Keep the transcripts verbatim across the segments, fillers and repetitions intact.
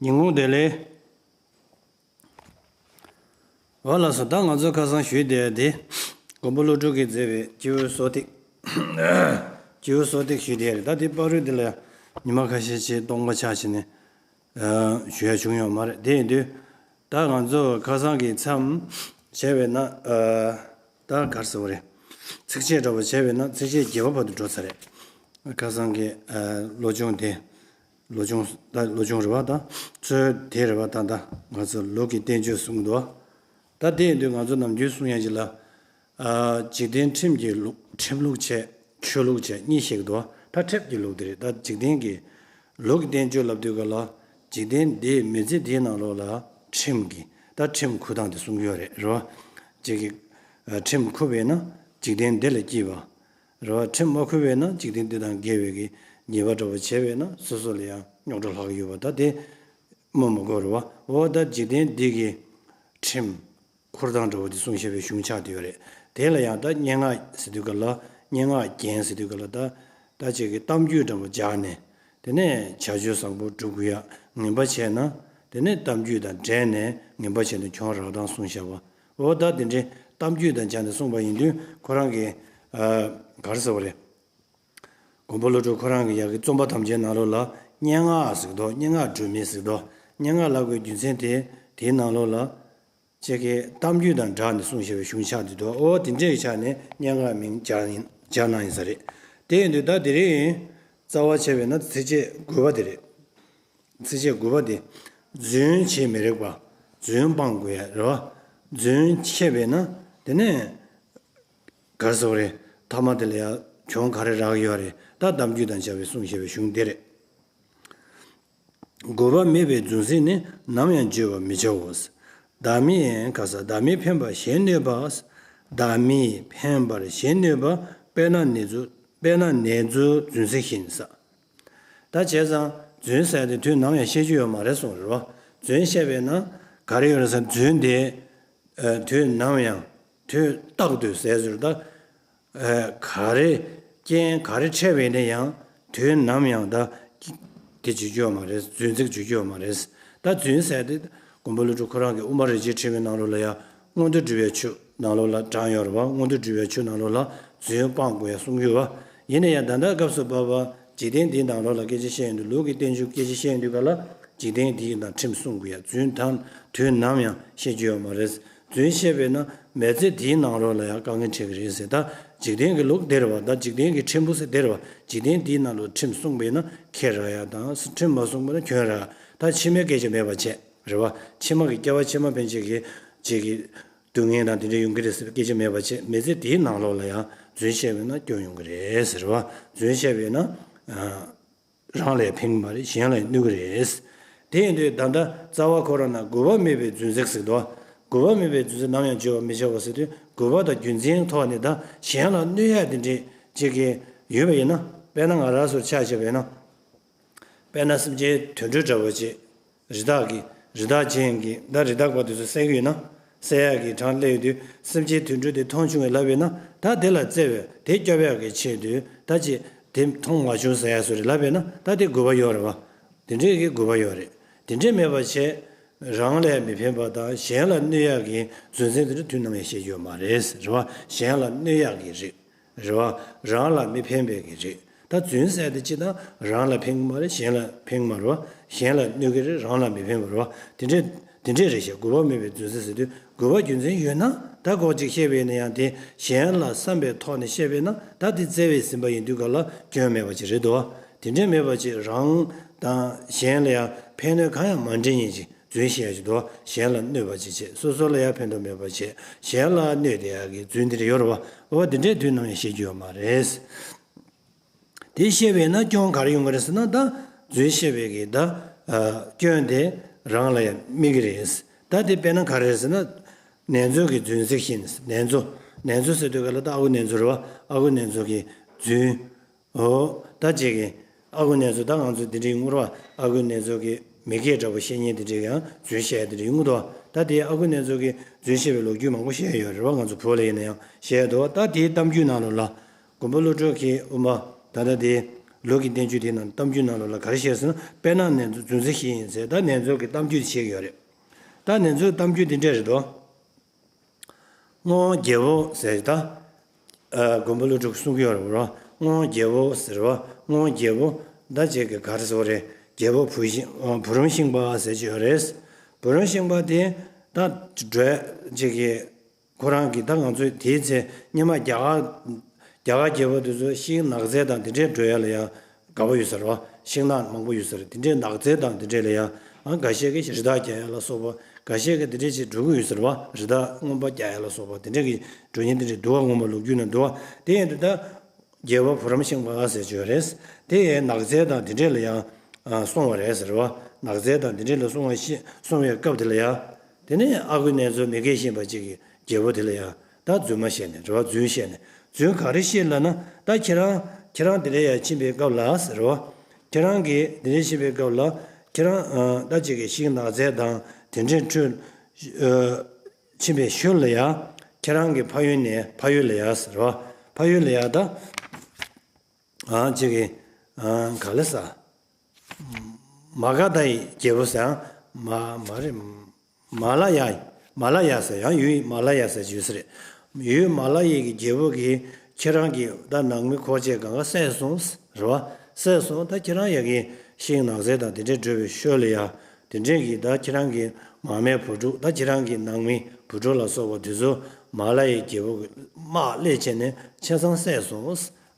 ཉིན་གུང་བདེ་ལེགས། འོ་ལགས་སོ། ད་ང་ཚོ་ཁ་སང་ཞུས་བསྡད་དེ། མགོན་པོ་ཀླུ་སྒྲུབ་ཀྱིས་མཛད་པའི་སྤྱི་བོའི་གསོལ་ཐིག་སྤྱི་བོའི་གསོལ་ཐིག་ཞུས་བསྡད་རེད། ད་དེ་བར་དུ་དེ་ལ་ཉི་མ་ཁ་ཤས་ཤིག་སྟོང་པ་ཆགས་བྱས་ནས་ཨ་ཞུ་ཡ་བྱུང་ཡོད་མ་རེད། དེ་ཡིན་དུས་ད་ང་ཚོ་ཁ་སང་གི་མཚམས་བྱས་པས་ན། ཨ་ད་ག་རེ་ཟེར་བ་རེད། ཚིགས་བཅད་འདྲ་བོ་བྱས་པས་ན་ཚིགས་བཅད་བརྒྱད་པ་བར་དུ་འགྲོ་ཚར་རེད། ཁ་སང་གི་ཨ་བློ་སྦྱོང་དེ། བློ་སྦྱོང་། ད་བློ་སྦྱོང་རེད་བ། ད་ཚུལ་དེ་རེད་བ། ད་ད་ང་ཚོ་ལུགས་ཀྱི་བསྟན་བཅོས་གསུངས་འདུག། ད་དེ་ཡིན་དུས་ང་ཚོ་ནམ་རྒྱུན་གསུང་ཡ་ཅིག་ལ། ཨ་འཇིག་རྟེན་ཁྲིམས་ཀྱི་ལུགས། ཁྲིམས་ལུགས་བྱས། ཆོས་ལུགས་བྱས་གཉིས་བཤད་ཀྱི་འདུག། ད་ཁྲིམས་ཀྱི་ལུགས་དེ་རེད། ད་འཇིག་རྟེན་གྱི་ལུགས་ཀྱི་བསྟན་བཅོས་ལབ་དུས་ག་ལ། འཇིག་རྟེན་འདིའི་མི་ཚེ་འདིའི་ནང་ལོགས་ལ་ཁྲིམས་ཀྱི། ད་ཁྲིམས་འཁུར་སྟངས་དེ་གསུང་གི་ཡོད་རེད། རེད་བ། གཅིག་གིས་ཨ་ཁྲིམས་འཁུར་བས་ན་འཇིག་རྟེན་འདི་ལ་སྐྱིད་པ། རེད་བ། ཁྲིམས་མ་འཁུར་བས་ན་འཇིག་རྟེན་འདི་དང་འགལ་བའི་གི་ཉེས་པ་འདྲ་བོ་བྱས་པས་ན་སོ་སོ་ལ་ཡང་རྙོག་དྲ་ལྷག་གི་ཡོད་པ། ད་དེ་སྨོས་མ་དགོས་རེད་བ། འོ་ད་འཇིག་རྟེན་འདི་གི་ཁྲིམས་འཁུར་སྟངས་འདྲ་བོ་དེ་གསུང་བཞིན་པའི་གཞུང་ཆགས་བསྡད་ཡོད་རེད། དེ་ལ་ཡང་ད་སྙན་ངག་ཟེར་དུས་ག་ལ། སྙན་ངག་རྒྱན་ཟེར་དུས་ག་ལ། ད་ད་ཅིག་གི་གཏམ་རྒྱུད་འདྲ་བོ་སྦྱར་ནས། དེ་ནས་བྱ་སྤྱོད་བཟང་པོ་སྒྲུབ་དགོས་ཡ། ངན་པ་བྱས་ན་དེ་ནས་གཏམ་རྒྱུད་དང་འབྲེལ་ནས་ངན་པ་བྱས་ན་གྱོང་རག་སྟངས་གསུངས་བཞག་པ། འོ་ད་དེ་འདྲའི་གཏམ་རྒྱུད་དང་སྦྱར་ནས་གསུངས་པ་ཡིན་དུས་ཁོ་རང་གི་ཨ་ག་རེ་ཟེར་བ་རེད། མགོན་པོ་ཀླུ་སྒྲུབ་ཁོ་རང་གི་ཡ་གི་རྩོམ་པ་ཐམས་ཅད་ནང་ལོགས་ལ་སྙན་ངག་ཟེར་གི་འདུག། སྙན་ངག་སྒྲོན་མེ་ཟེར་གི་འདུག། སྙན་ངག་ལབ་དགོས་རྒྱུ་མཚན་དེ། དེའི་ནང་ལོགས་ལ་ཁྱེད་ཀྱིས་གཏམ་རྒྱུད་དང་སྦྲགས་ནས་གསུངས་བཞག་པའི་གཞུང་ཆགས་འདུག། འོ་དེ་འདྲའི་ཆ་ནས་སྙན་ངག་མིང་སྦྱར་ཡིན། སྦྱར་གནང་ཡིན་ས་རེད། དེ་ཡིན་དུས་ད་དེ་རིང་རྩ་བ་བྱས་པས་ན་ཚིགས་བཅད་དགུ་པ་དེ་རེད། ཚིགས་བཅད་དགུ་པ་དེ། རྫུན་བྱེད་མི་རིགས་པ། རྫུན་སྤང་དགོས་ཡ་རེད་བ། རྫུན་བྱས་པས་ན་དེ་ནས་ག་རེ་ཟེར་བ་རེད། ཐ་མ་དེ་ལ་ཡང་གྱོང་ག་རེ་རག་ཡོད་རེད། ད་གཏམ་རྒྱུད་དང་སྦྱར་བའི་གསུང་བཤད་པའི་གཞུང་དེ་རེད། དགོས་པ་མེད་པའི་རྫུན་ཚིག་ནི། ནམ་ཡང་བརྗོད་པར་མི་བྱའོ། བདག་མེད་ག་ས། བདག་མེད་འཕེན་པར་གཞན་གནོད་པ། བདག་མེད་འཕེན་པར་གཞན་གནོད་པ། དཔེར་ན་ནེ་ཙོ། དཔེར་ན་ནེ་ཙོའི་རྫུན་ཚིག་བཞིན་ཟེར། ད་བྱས་ཙང་རྫུན་ཟེར་དེ་དུས་ནམ་ཡང་བཤད་རྒྱུ་ཡོད་མ་རེད་གསུངས་རེད་བ། རྫུན་བཤད་པས་ན་ག་རེ་ཡོད་རེད་ཟེར། རྫུན་དེ་ཨ་དུས་ནམ་ཡང་། དུས་རྟག་ཏུ་ཟེར་ཟེར། ད་ཨ་ག་རེ་རྐྱེན་ག་རེ་འཕྲད་པ་ཡིན་ན་ཡང་དུས་ནམ་ཡང་ད་དེ་བརྗོད་རྒྱུ་ཡོད་མ་རེད། རྫུན་ཚིག་བརྗོད་རྒྱུ་ཡོད་མ་རེད། ད་རྫུན་ཟེར་དེ་མགོན་པོ་ཀླུ་སྒྲུབ་ཁོ་རང་གི་དབུ་མ་རིན་ཆེན་ཕྲེང་བའི་ནང་ལོགས་ལ་ཡང་མངོན་མཐོ་སྒྲུབ་པའི་ཆོས་ནང་ལོགས་ལ་དྲངས་ཡོད་རེད་བ། མངོན་མཐོ་སྒྲུབ་པའི་ཆོས་ནང་ལོགས་ལ་རྫུན་སྤང་དགོས་ཡ་གསུངས་ཡོད་བ། ཡིན་ན་ཡང་ད་ལྟ་སྐབས་སུ་བབ་པ་འཇིག་རྟེན་འདིའི་ནང་ལོགས་ལ་སྐད་ཆ་བཤད་ཡོང་དུས། ལུགས་ཀྱི་བསྟན་བཅོས་སྐད་ཆ་བཤད་ཡོང་དུས་ག་ལ། འཇིག་རྟེན་འདིའི་ནང་ཁྲིམས་སྲུང་དགོས་ཡ། རྫུན་དང་དུས་ནམ་ཡང་བཤད་རྒྱུ་ཡོད་མ་རེད། རྫུན་བཤད་པས་ན་མི་ཚེ་འདིའི་ནང་ལོགས་ལ་ཡང་དཀའ་ངལ་འཕྲད་ཀྱི་རེད་ཟེར། ད་འཇིག་རྟེན་གྱི་ལུགས་དེ་རེད་བ། ད་འཇིག་རྟེན་གྱི་ཁྲིམས་ལུགས་ཟེར་དེ་རེད་བ། འཇིག་རྟེན་འདིའི་ནང་ལོགས་ཁྲིམས་སྲུང་བས་ན་ཁེ་རག་ཡ་དང་། ཁྲིམས་མ་སྲུང་བས་ན་གྱོང་རག། ད་ཕྱི་མའི་སྐད་ཆ་མེད་པ་བྱས་རེད་བ། ཕྱི་མ་གི་སྐྱེ་བ་ཕྱི་མ་ཕན་ཆད་ཀྱི་ཅིག་གི་སྡུག་བསྔལ་དང་དེ་འདྲ་ཡོང་གི་རེད་ཟེར་བའི་སྐད་ཆ་མེད་པ་བྱས། མི་ཚེ་འདིའི་ནང་ལོགས་ལ་ཡང་རྫུན་བཤད་པས་ན་སྐྱོན་ཡོང་གི་རེད་ཟེར་བ། རྫུན་བཤད་པས་ན་ཨ་རང་ལ་ཡང་ཕན་གྱི་མ་རེད། གཞན་ལ་ཡང་གནོད་ཀྱི་རེད། དེ་ཡིན་དུས་ད་ལྟ་རྩ་བ་ཁོ་རང་ན་དགོས་པ་མེད་པའི་རྫུན་ཚིག་ཟེར་འདུག། དགོས་པ་མེད་པའི་རྫུན་ཚིག་ནམ་ཡང་བརྗོད་པར་མི་བྱའོ་ཟེར་དུས། དགོས་པ་དང་རྒྱུ་མཚན་ཐོག་ནས་ད་གཞན་ལ་གནོད་ཡ་དེ་འདྲས་ཅིག་གི་ཡོད་པ་ཡིན་ན། དཔེར་ན་ང་རང་ཚོར་ཆ་བཞག་པ་ཡིན་ན། དཔེར་ན་སེམས་ཅན་དུད་འགྲོ་འདྲ་བོ་ཅིག། རི་དྭགས་ཀྱི། རི་དྭགས་ཅན་གྱི། ད་རི་དྭགས་པ་དེ་ཚོ་བསད་ཀྱི་ཡོད་ན། བསད་ཡག་གི་གྲངས་སླེབས་ཡོང་དུས་སེམས་ཅན་དུད་འགྲོ་དེ་མཐོང་བྱུང་བས་ལབ་པས་ན། ད་དེ་ལ་བརྩེ་བས་དེ་སྐྱོབ་ཡག་གི་ཆེད་དུ་ད་ཅིག་དེ་མཐོང་མ་བྱུང་ཟེར་ཡག་བཟོ་རེད་ལབ་པས་ན། ད་དེ་དགོས་པ་ཡོད་རེད་བ། དེ་འདྲས་ཀྱི་དགོས་པ་ཡོད་རེད། དེ་འདྲས་མེད་པ་བྱས། རང་ལ་ཡང་མི་ཕན་པ་དང་གཞན་ལ་གནོད་ཡག་གི་རྫུན་ཚིག་དེ་འདྲ་དུས་ནམ་ཡང་བཤད་རྒྱུ་ཡོད་མ་རེད། རེད་བ། གཞན་ལ་གནོད་ཡག་གི་རེད། རེད་བ། རང་ལ་མི་ཕན་པའི་གི་རེད། ད་རྫུན་ཟེར་དེ་སྤྱིར་བཏང་རང་ལ་ཕན་གི་མ་རེད། གཞན་ལ་ཕན་གི་མ་རེད་བ། གཞན་ལ་གནོད་གི་རེད། རང་ལ་མི་ཕན་པ་རེད་བ། དེ་འདྲས་དེ་འདྲས་རེད་ཤག། དགོས་པ་མེད་པའི་རྫུན་ཟེར་ཟེར་དུས་དགོས་པ་རྒྱུ་མཚན་ཡོད་ན། ད་ཁོ་ཅིག་བཤད་པས་ན་ཡང་དེ་གཞན་ལ་བསམ་པའི་ཐོག་ནས་བཤད་པས་ན། ད་དེ་བརྩེ་བས་ཟིན་པ་ཡིན་དུས་ག་ལ་སྐྱོན་མེད་པ་ཅིག་རེད་དོ། དེ་འདྲས་མེད་པ་ཅིག་རང་དང་གཞན་ལ་ཡང་ཕན་གནོད་གང་ཡང་མ་འདྲེས་མཁན་ཅིག། རྫུན་བཤད་ཡ་ཅིག་འདུག། གཞན་ལ་གནོད་པ་ཅིག་བྱེད། སོ་སོ་ལ་ཡང་ཕན་ཐོགས་མེད་པ་བྱེད། གཞན་ལ་གནོད་བསྡད་ཡག་གི་རྫུན་དེ་འདྲ་ཡོད་རེད་བ། འོ་དེ་འདྲའི་དུས་ནམ་ཡང་བཤད་རྒྱུ་ཡོད་མ་རེད། དེ་བཤད་པས་ན་སྐྱོན་ག་རེ་ཡོང་གི་རེད་ཟེར་ན། ད་རྫུན་བཤད་པའི་གི་ད་ཨ་སྐྱོན་དེ་རང་ལ་ཡང་དམིགས་ཀྱི་རེད། ད་དེ་དཔེར་ན་ག་རེ་རེད་ཟེར་ན། ནེ་ཙོ་གི་རྫུན་ཚིག་བཞིན། ནེ་ཙོ། ནེ་ཙོ་ཟེར་དུས་ག་ལ་ད་ཨ་ཁུ་ནེ་ཙོ་རེད་བ། ཨ་ཁུ་ནེ་ཙོ་གི་རྫུན། འོ། ད་ཅིག་གི་ཨ་ཁུ་ནེ་ཙོ། ད་ང་ཚོ་འདི་འདྲའི་ཡོང་གི་རེད་བ། ཨ་ཁུ་ནེ་ཙོ་གི་མི་སྐད་འདྲ་པོ་བཤད་མཁན་འདི་འདྲའི་ཡང་རྫུན་བཤད་ཡ་འདི་འདྲ་ཡོང་གི་འདུག། ད་དེ་ཨ་ཁུ་ནེ་ཙོ་གི་རྫུན་བཤད་པའི་ལོ་རྒྱུས་མང་པོ་བཤད་ཡ་ཡོད་རེད་བ། ང་ཚོ་བོད་ལ་ཡིན་ན་ཡང་བཤད་ཡ་འདུག། ད་དེའི་གཏམ་རྒྱུད་ནང་ལོགས་ལ་མགོན་པོ་ཀླུ་སྒྲུབ་ཀྱི་དབུ་མ་ད་ལྟ་དེ་ ལུགས་ཀྱི་བསྟན་བཅོས་དེའི་ནང་གཏམ་རྒྱུད་ནང་ལོགས་ལ་ག་རེ་བཤད་ཟེར་ན། དཔེར་ན་ནེ་ཙོ་རྫུན་བཟེད་བཤད་ཡིན་ཟེར། ད་ནེ་ཙོ་གི་གཏམ་རྒྱུད་དེ་བཤད་ཀྱི་ཡོད་རེད། ད་ནེ་ཙོའི་གཏམ་རྒྱུད་དེ་འདྲ་རེད་དོ། སྔོན་རྒྱལ་པོ་ཟེར་ད། ཨ། མགོན་པོ་ཀླུ་སྒྲུབ་གསུང་གི་ཡོད་རེད་བ། སྔོན་རྒྱལ་པོ་ཟེར་བ། སྔོན་རྒྱལ་པོ་ད་ཅིག་གི་ག་རེ་ཟེར་བ་རེད། རྒྱལ་པོ་བུ་ཤིང་། ཨ། བུ་རམ་ཤིང་པ་ཟེར་གྱི་ཡོད་རེད། བུ་རམ་ཤིང་པ་དེ་ད་འགྲོ་ཅིག་གི་ཁོ་རང་གིས་ད་ང་ཚོས་དེའི་ཚེ་སྔོན་མ་རྒྱ་གར། རྒྱ་གར་རྒྱལ་པོ་དེ་ཚོ་ཤིང་ནགས་ཚལ་དང་དེ་འདྲའི་འགྲོ་ཡ་ལ་ཡ་དགའ་པོ་ཡོད་ས་རེད་བ། ཤིང་ནགས་མང་པོ་ཡོད་ས་རེད། དེ་འདྲའི་ནགས་ཚལ་དང་དེ་འདྲའི་ལ་ཡ། ཨ། འགའ་ཤས་ཀྱིས་རི་དྭགས་རྒྱག་ཡ་ལ་སོགས་པ། འགའ་ཤས་ཀྱིས་དེ་འདྲའི་ཅིག་འགྲོ་གི་ཡོད་ས་རེད་བ། རི་དྭགས་རྔོན་པ་རྒྱག་ཡ་ལ་སོགས་པ་དེ་འདྲའི་གི་འགྲོ་མཁན་དེ་འདྲའི་འདུག་བ། སྔོན་མ་ལོ་རྒྱུས་ནང་འདུག་བ། དེ་ཡིན་དུས་ད་རྒྱལ་པོ་བུ་རམ་ཤིང་པ་ཟེར་གྱི་ཡོད་རེད། དེ་ཡས་ནགས་ཚལ་དང་དེ་འདྲའི་ལ་ཡ། ཨ། སོང་བ་རེད་ཟེར་བ། ནགས་ཚལ་དང་དེ་འདྲའི་ལ་སོང་བ་ཤེས། སོང་བའི་སྐབས་དེ་ལ་ཡ། དེ་ནས་ཨ་ཁུ་ནེ་ཙོ་མི་རྒས་ཤིང་པ་ཅིག་གིས་རྒྱལ་པོ་དེ་ལ་ཡ་ད་རྫུན་མ་བཤད་ནས་རེད་བ། རྫུན་བཤད་ནས། རྫུན་ག་རེ་བཤད་ལབ་ན། ད་ཁྱེད་རང་། ཁྱེད་རང་དེ་འདྲ་ཡ་ཕྱིན་པའི་སྐབས་ལ་ཟེར་བ། ཁྱེད་རང་གིས་དེ་འདྲ་ཕྱིན་པའི་སྐབས་ལ། ཁྱེད་རང་། ཨ། ད་ཅིག་གི་ཤིང་ནགས་ཚལ་དང་དེ་འདྲའི་ཁྲོད། ཨ། ཕྱིན་པའི་ཤུལ་ལ་ཡ། ཁྱེད་རང་གི་ཕ་ཡུལ་ནས། ཕ་ཡུལ་ལ་ཡ་ཟེར་བ། ཕ་ཡུལ་ལ་ཡ་ད། ཨ། ཅིག་གི། ཨ། ག་ལ་ས། མ་ག་དྷ་ཡི་རྒྱལ་པོ་ཟེར། མ། མ་རེད། མ་ལ་ཡ། མ་ལ་ཡ་ཟེར། ཡང་ཡུལ་མ་ལ་ཡ་ཟེར་ཡོད་ས་རེད། ཡུལ་མ་ལ་ཡའི་གི་རྒྱལ་པོ་གིས་ཁྱེད་རང་གི་ད་ནང་མི་འཁོར་བཅས་གང་ག་བསད་སོང་ཟེར་བ། བསད་སོང་། ད་ཁྱེད་རང་ཡ་གི་ཤིང་ནགས་ཚལ་དང་དེ་འདྲའི་འགྲོ་བའི་ཤུལ་ལ་ཡ། དེ་འདྲའི་གི་ད་ཁྱེད་རང་གི་མ་སྨད་བུ་ཕྲུག། ད་ཁྱེད་རང་གི་ནང་མི་བུ་ཕྲུག་ལ་སོགས་པ་དེ་ཚོ་མ་ལ་ཡའི་རྒྱལ་པོ་གིས་དམག་སླེབས་བྱས་ནས་ཆ་ཚང་བསད་སོང་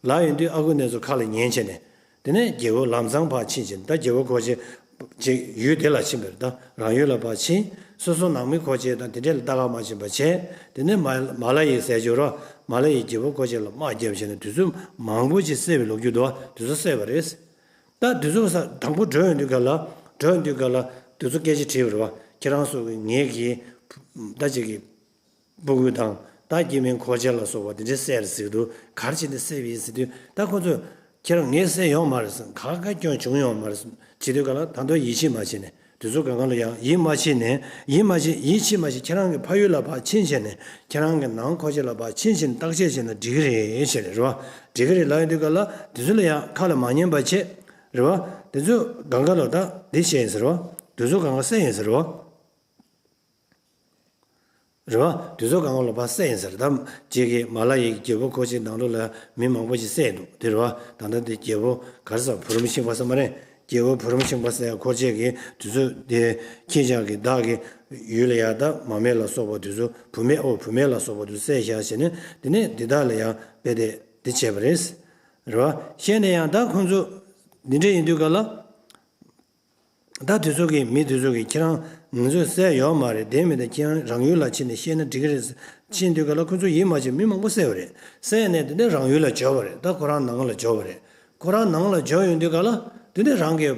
ལབ་ཡོང་དུས། ཨ་ཁུ་ནེ་ཙོ་ཁ་ལ་ཉན་བྱས་ནས། དེ་ནས་རྒྱལ་པོ་ལམ་སང་ཕར་ཕྱིན་བྱས་ནས། ད་རྒྱལ་པོ་འཁོར་བཅས་ཅིག་ཡུལ་དེ་ལ་ཕྱིན་པ་རེད། ད་རང་ཡུལ་ལ་ཕར་ཕྱིན། སོ་སོ་ནང་མི་འཁོར་བཅས་དང་དེ་འདྲས་ལ་ལྟ་ག་མ་ཕྱིན་པ་བྱས། དེ་ནས་མ། མ་ལ་ཡའི་ཟེར་གྱི་ཡོད་རེད། མ་ལ་ཡའི་རྒྱལ་པོ་འཁོར་བཅས་ལ་དམག་བརྒྱབ་བྱས་ནས་དེ་ཚོ་མང་པོ་ཅིག་བསད་པའི་ལོ་རྒྱུས་འདུག་བ། དེ་ཚོ་བསད་པ་རེད། ད་དེ་ཚོ་ས། དང་པོ་འགྲོ་ཡོང་དུས་སྒང་ལ། འགྲོ་ཡོང་དུས་སྒང་ལ་དེ་ཚོ་སྐད་ཆ་དྲིས་པ་རེད་བ། ཁྱེད་རང་ཚོ་གི། ངེད་ཀྱི་ད་ཅིག་གི་སྤུ་གུ་དང་ད་སྐྱེ་དམན་འཁོར་བཅས་ལ་སོགས་པ་དེ་འདྲས་བསད་རེད་ཟེར་གྱི་འདུག་ག་རེ་བྱས་ནས་བསད་པ་ཡིན་ཟེར་དུས། ད་ཁོ་ཚོས་ཁྱེད་རང་ངས་བསད་ཡོད་མ་རེད་ཟེར། ག་ག་སྐྱོན་བྱུང་ཡོད་མ་རེད་ཟེར། བྱེད་དུས་སྒང་ལ་ད་དུང་ཡིད་ཆེས་མ་བྱས་ནས། དེ་ཚོ་སྒང་ག་ལ་ཡང་ཡིད་མ་ཆེས་ནས། ཡིད་མ་ཆེས། ཡིད་ཆེས་མ་བྱས། ཁྱེད་རང་གི་ཕ་ཡུལ་ལ་ཕར་ཕྱིན་བྱས་ནས། ཁྱེད་རང་གི་ནང་འཁོར་བཅས་ལ་ཕར་ཕྱིན་བྱས་ནས་བརྟག་དཔྱད་བྱས་ན་འགྲིག་གི་རེད་ཟེར་རེད་བ། འགྲིག་གི་རེད་ལབ་ཡོང་དུས་སྒང་ལ་དེ་ཚོ་ལ་ཡང་ཁ་ལ་མ་ཉན་པ་བྱས། རེད་བ། དེ་ཚོ་སྒང་ག་ལ་ད་འདི་བཤད་ཡིན་ཟེར་བ། དེ་ཚོ་སྒང་ག་བསད་ཡིན་ཟེར་བ། རེད་བ། དེ་ཚོ་སྒང་ག་ལ་ཕར་བསད་ཡིན་ཟེར། ད་ཅིག་གི་མ་ལ་ཡའི་རྒྱལ་པོ་འཁོར་བཅས་ནང་ལོགས་ལ་མི་མང་པོ་ཞིག་བསད་འདུག་དེ་རེད་བ། ད་ལྟ་དེ་རྒྱལ་པོ་ག་རེ་ཟེར། བུ་རམ་ཤིང་པ་ཟེར་མ་རེད། རྒྱལ་པོ་བུ་རམ་ཤིང་པ་ཟེར་ཡ་འཁོར་བཅས་ཀྱིས་དེ་ཚོ་དེ་ཁྱེད་ཅག་གི་བདག་གི་ཡུལ་ལ་ཡ་ད་མ་སྨད་ལ་སོགས་པ་དེ་ཚོ། བུ་སྨད། ཨོ། བུ་སྨད་ལ་སོགས་པ་དེ་ཚོ་བསད་བཞག་བྱས་ནས། དེ་ནས་འདི་དག་ལ་ཡང་དཔེ་དེ་འདི་བྱས་པ་རེད། རེད་བ། བཤད་ན་ཡང་ད་ཁོང་ཚོ་འདི་འདྲ་ཡིན་དུས་སྒང་ལ། ད་དེ་ཚོ་གི་མི་དེ་ཚོ་གིས་ཁྱེད་རང་ང་ཚོས་བསད་ཡོད་མ་རེད། དེ་མིན་ད་ཁྱེད་རང་རང་ཡུལ་ལ་ཕྱིན་ནས་བཤད་ན་འགྲིག་གི་རེད་ཟེར། ཕྱིན་དུས་སྒང་ལ་ཁོ་ཚོ་ཡིད་མ་ཆེས། མི་མང་པོ་བསད་པ་རེད། བསད་ནས་དེ་ནས་རང་ཡུལ་ལ་འབྱོར་བ་རེད། ད་ཁོ་རང་ནང་ལ་འབྱོར་བ་རེད། ཁོ་རང་ནང་ལ་འབྱོར་ཡོང་དུས་སྒང་ལ་དེ་ནས་རང་གི་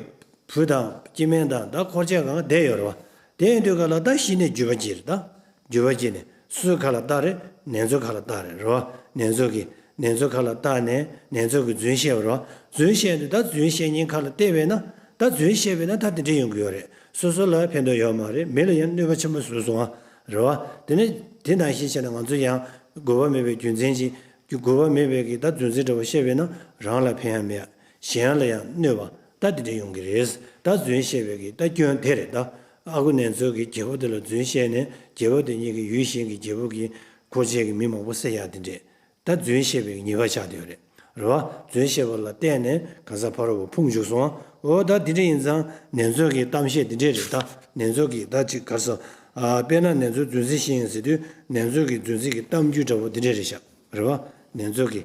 བུ་དང་སྐྱེ་དམན་དང་ད་འཁོར་བཅས་གང་བསྡད་ཡོད་རེད་བ། དེ་ཡིན་དུས་སྒང་ལ་ད་གཞི་ནས་འགྱོད་པ་སྐྱེས་རེད། ད་འགྱོད་པ་སྐྱེས་ནས་སུའི་ཁ་ལ་བལྟ་རེད། ནེ་ཙོའི་ཁ་ལ་བལྟ་རེད། རེད་བ། ནེ་ཙོ་གིས། ནེ་ཙོའི་ཁ་ལ་བལྟས་ནས་ནེ་ཙོ་གིས་རྫུན་བཤད་པ་རེད་བ། རྫུན་བཤད་དུས་ད་རྫུན་བཤད་མཁན་ཁ་ལ་བལྟས་པས་ན། ད་རྫུན་བཤད་པས་ན་ད་དེ་འདྲ་ཡོང་གི་ཡོད་རེད། སོ་སོ་ལ་ཕན་ཐོགས་ཡོད་མ་རེད། མི་ལ་ཡང་གནོད་པ་ཆེན་པོ་བཟོས་སོང་ཨ། རེད་བ། དེ་ནས་དེ་ནང་བཞིན་བྱས་ན་ང་ཚོ་ཡང་དགོས་པ་མེད་པའི་རྒྱུ་མཚན་གྱིས། དགོས་པ་མེད་པའི་གི་ད་རྫུན་རྫུན་འདྲ་བོ་བཤད་པས་ན་རང་ལ་ཕན་ཡང་མེད། གཞན་ལ་ཡང་གནོད་པ་ད་དེ་འདྲ་ཡོང་གི་རེད། ད་རྫུན་བཤད་པའི་གི་ད་སྐྱོན་དེ་རེད། ད་ཨ་ཁུ་ནེ་ཙོ་གིས་རྒྱལ་པོ་དེ་ལ་རྫུན་བཤད་ནས། རྒྱལ་པོ་དེ་ཉིད་ཀྱི་ཡུལ་གཞན་གྱི་རྒྱལ་པོ་གིས་འཁོར་བཅས་ཀྱི་མི་མང་པོ་བསད་ཡག་དེ་འདྲས། ད་རྫུན་བཤད་པའི་ཉེས་པ་ཆགས་བསྡད་ཡོད་རེད། རེད་བ། རྫུན་བཤད་པ་ལ་བརྟེན་ནས་གང་ཟག་ཕ་རོལ་པོ་ཕུང་བཅུག་སོང་། འོ་ད་དེ་འདྲ་ཡིན་ཙང་ནེ་ཙོ་གི་གཏམ་བཤད་དེ་འདྲས་རེད། ད་ནེ་ཙོ་གི་ད་ཅིག་ག་རེ་ཟེར། ཨ། དཔེར་ན་ནེ་ཙོ་རྫུན་བཟེད་ཤིང་ཟེར་དུས་ནེ་ཙོ་གི་རྫུན་བཟེད་ཀྱི་གཏམ་རྒྱུད་འདྲ་པོ་དེ་འདྲས་རེད་ཤག་རེད་བ། ནེ་ཙོ་གི།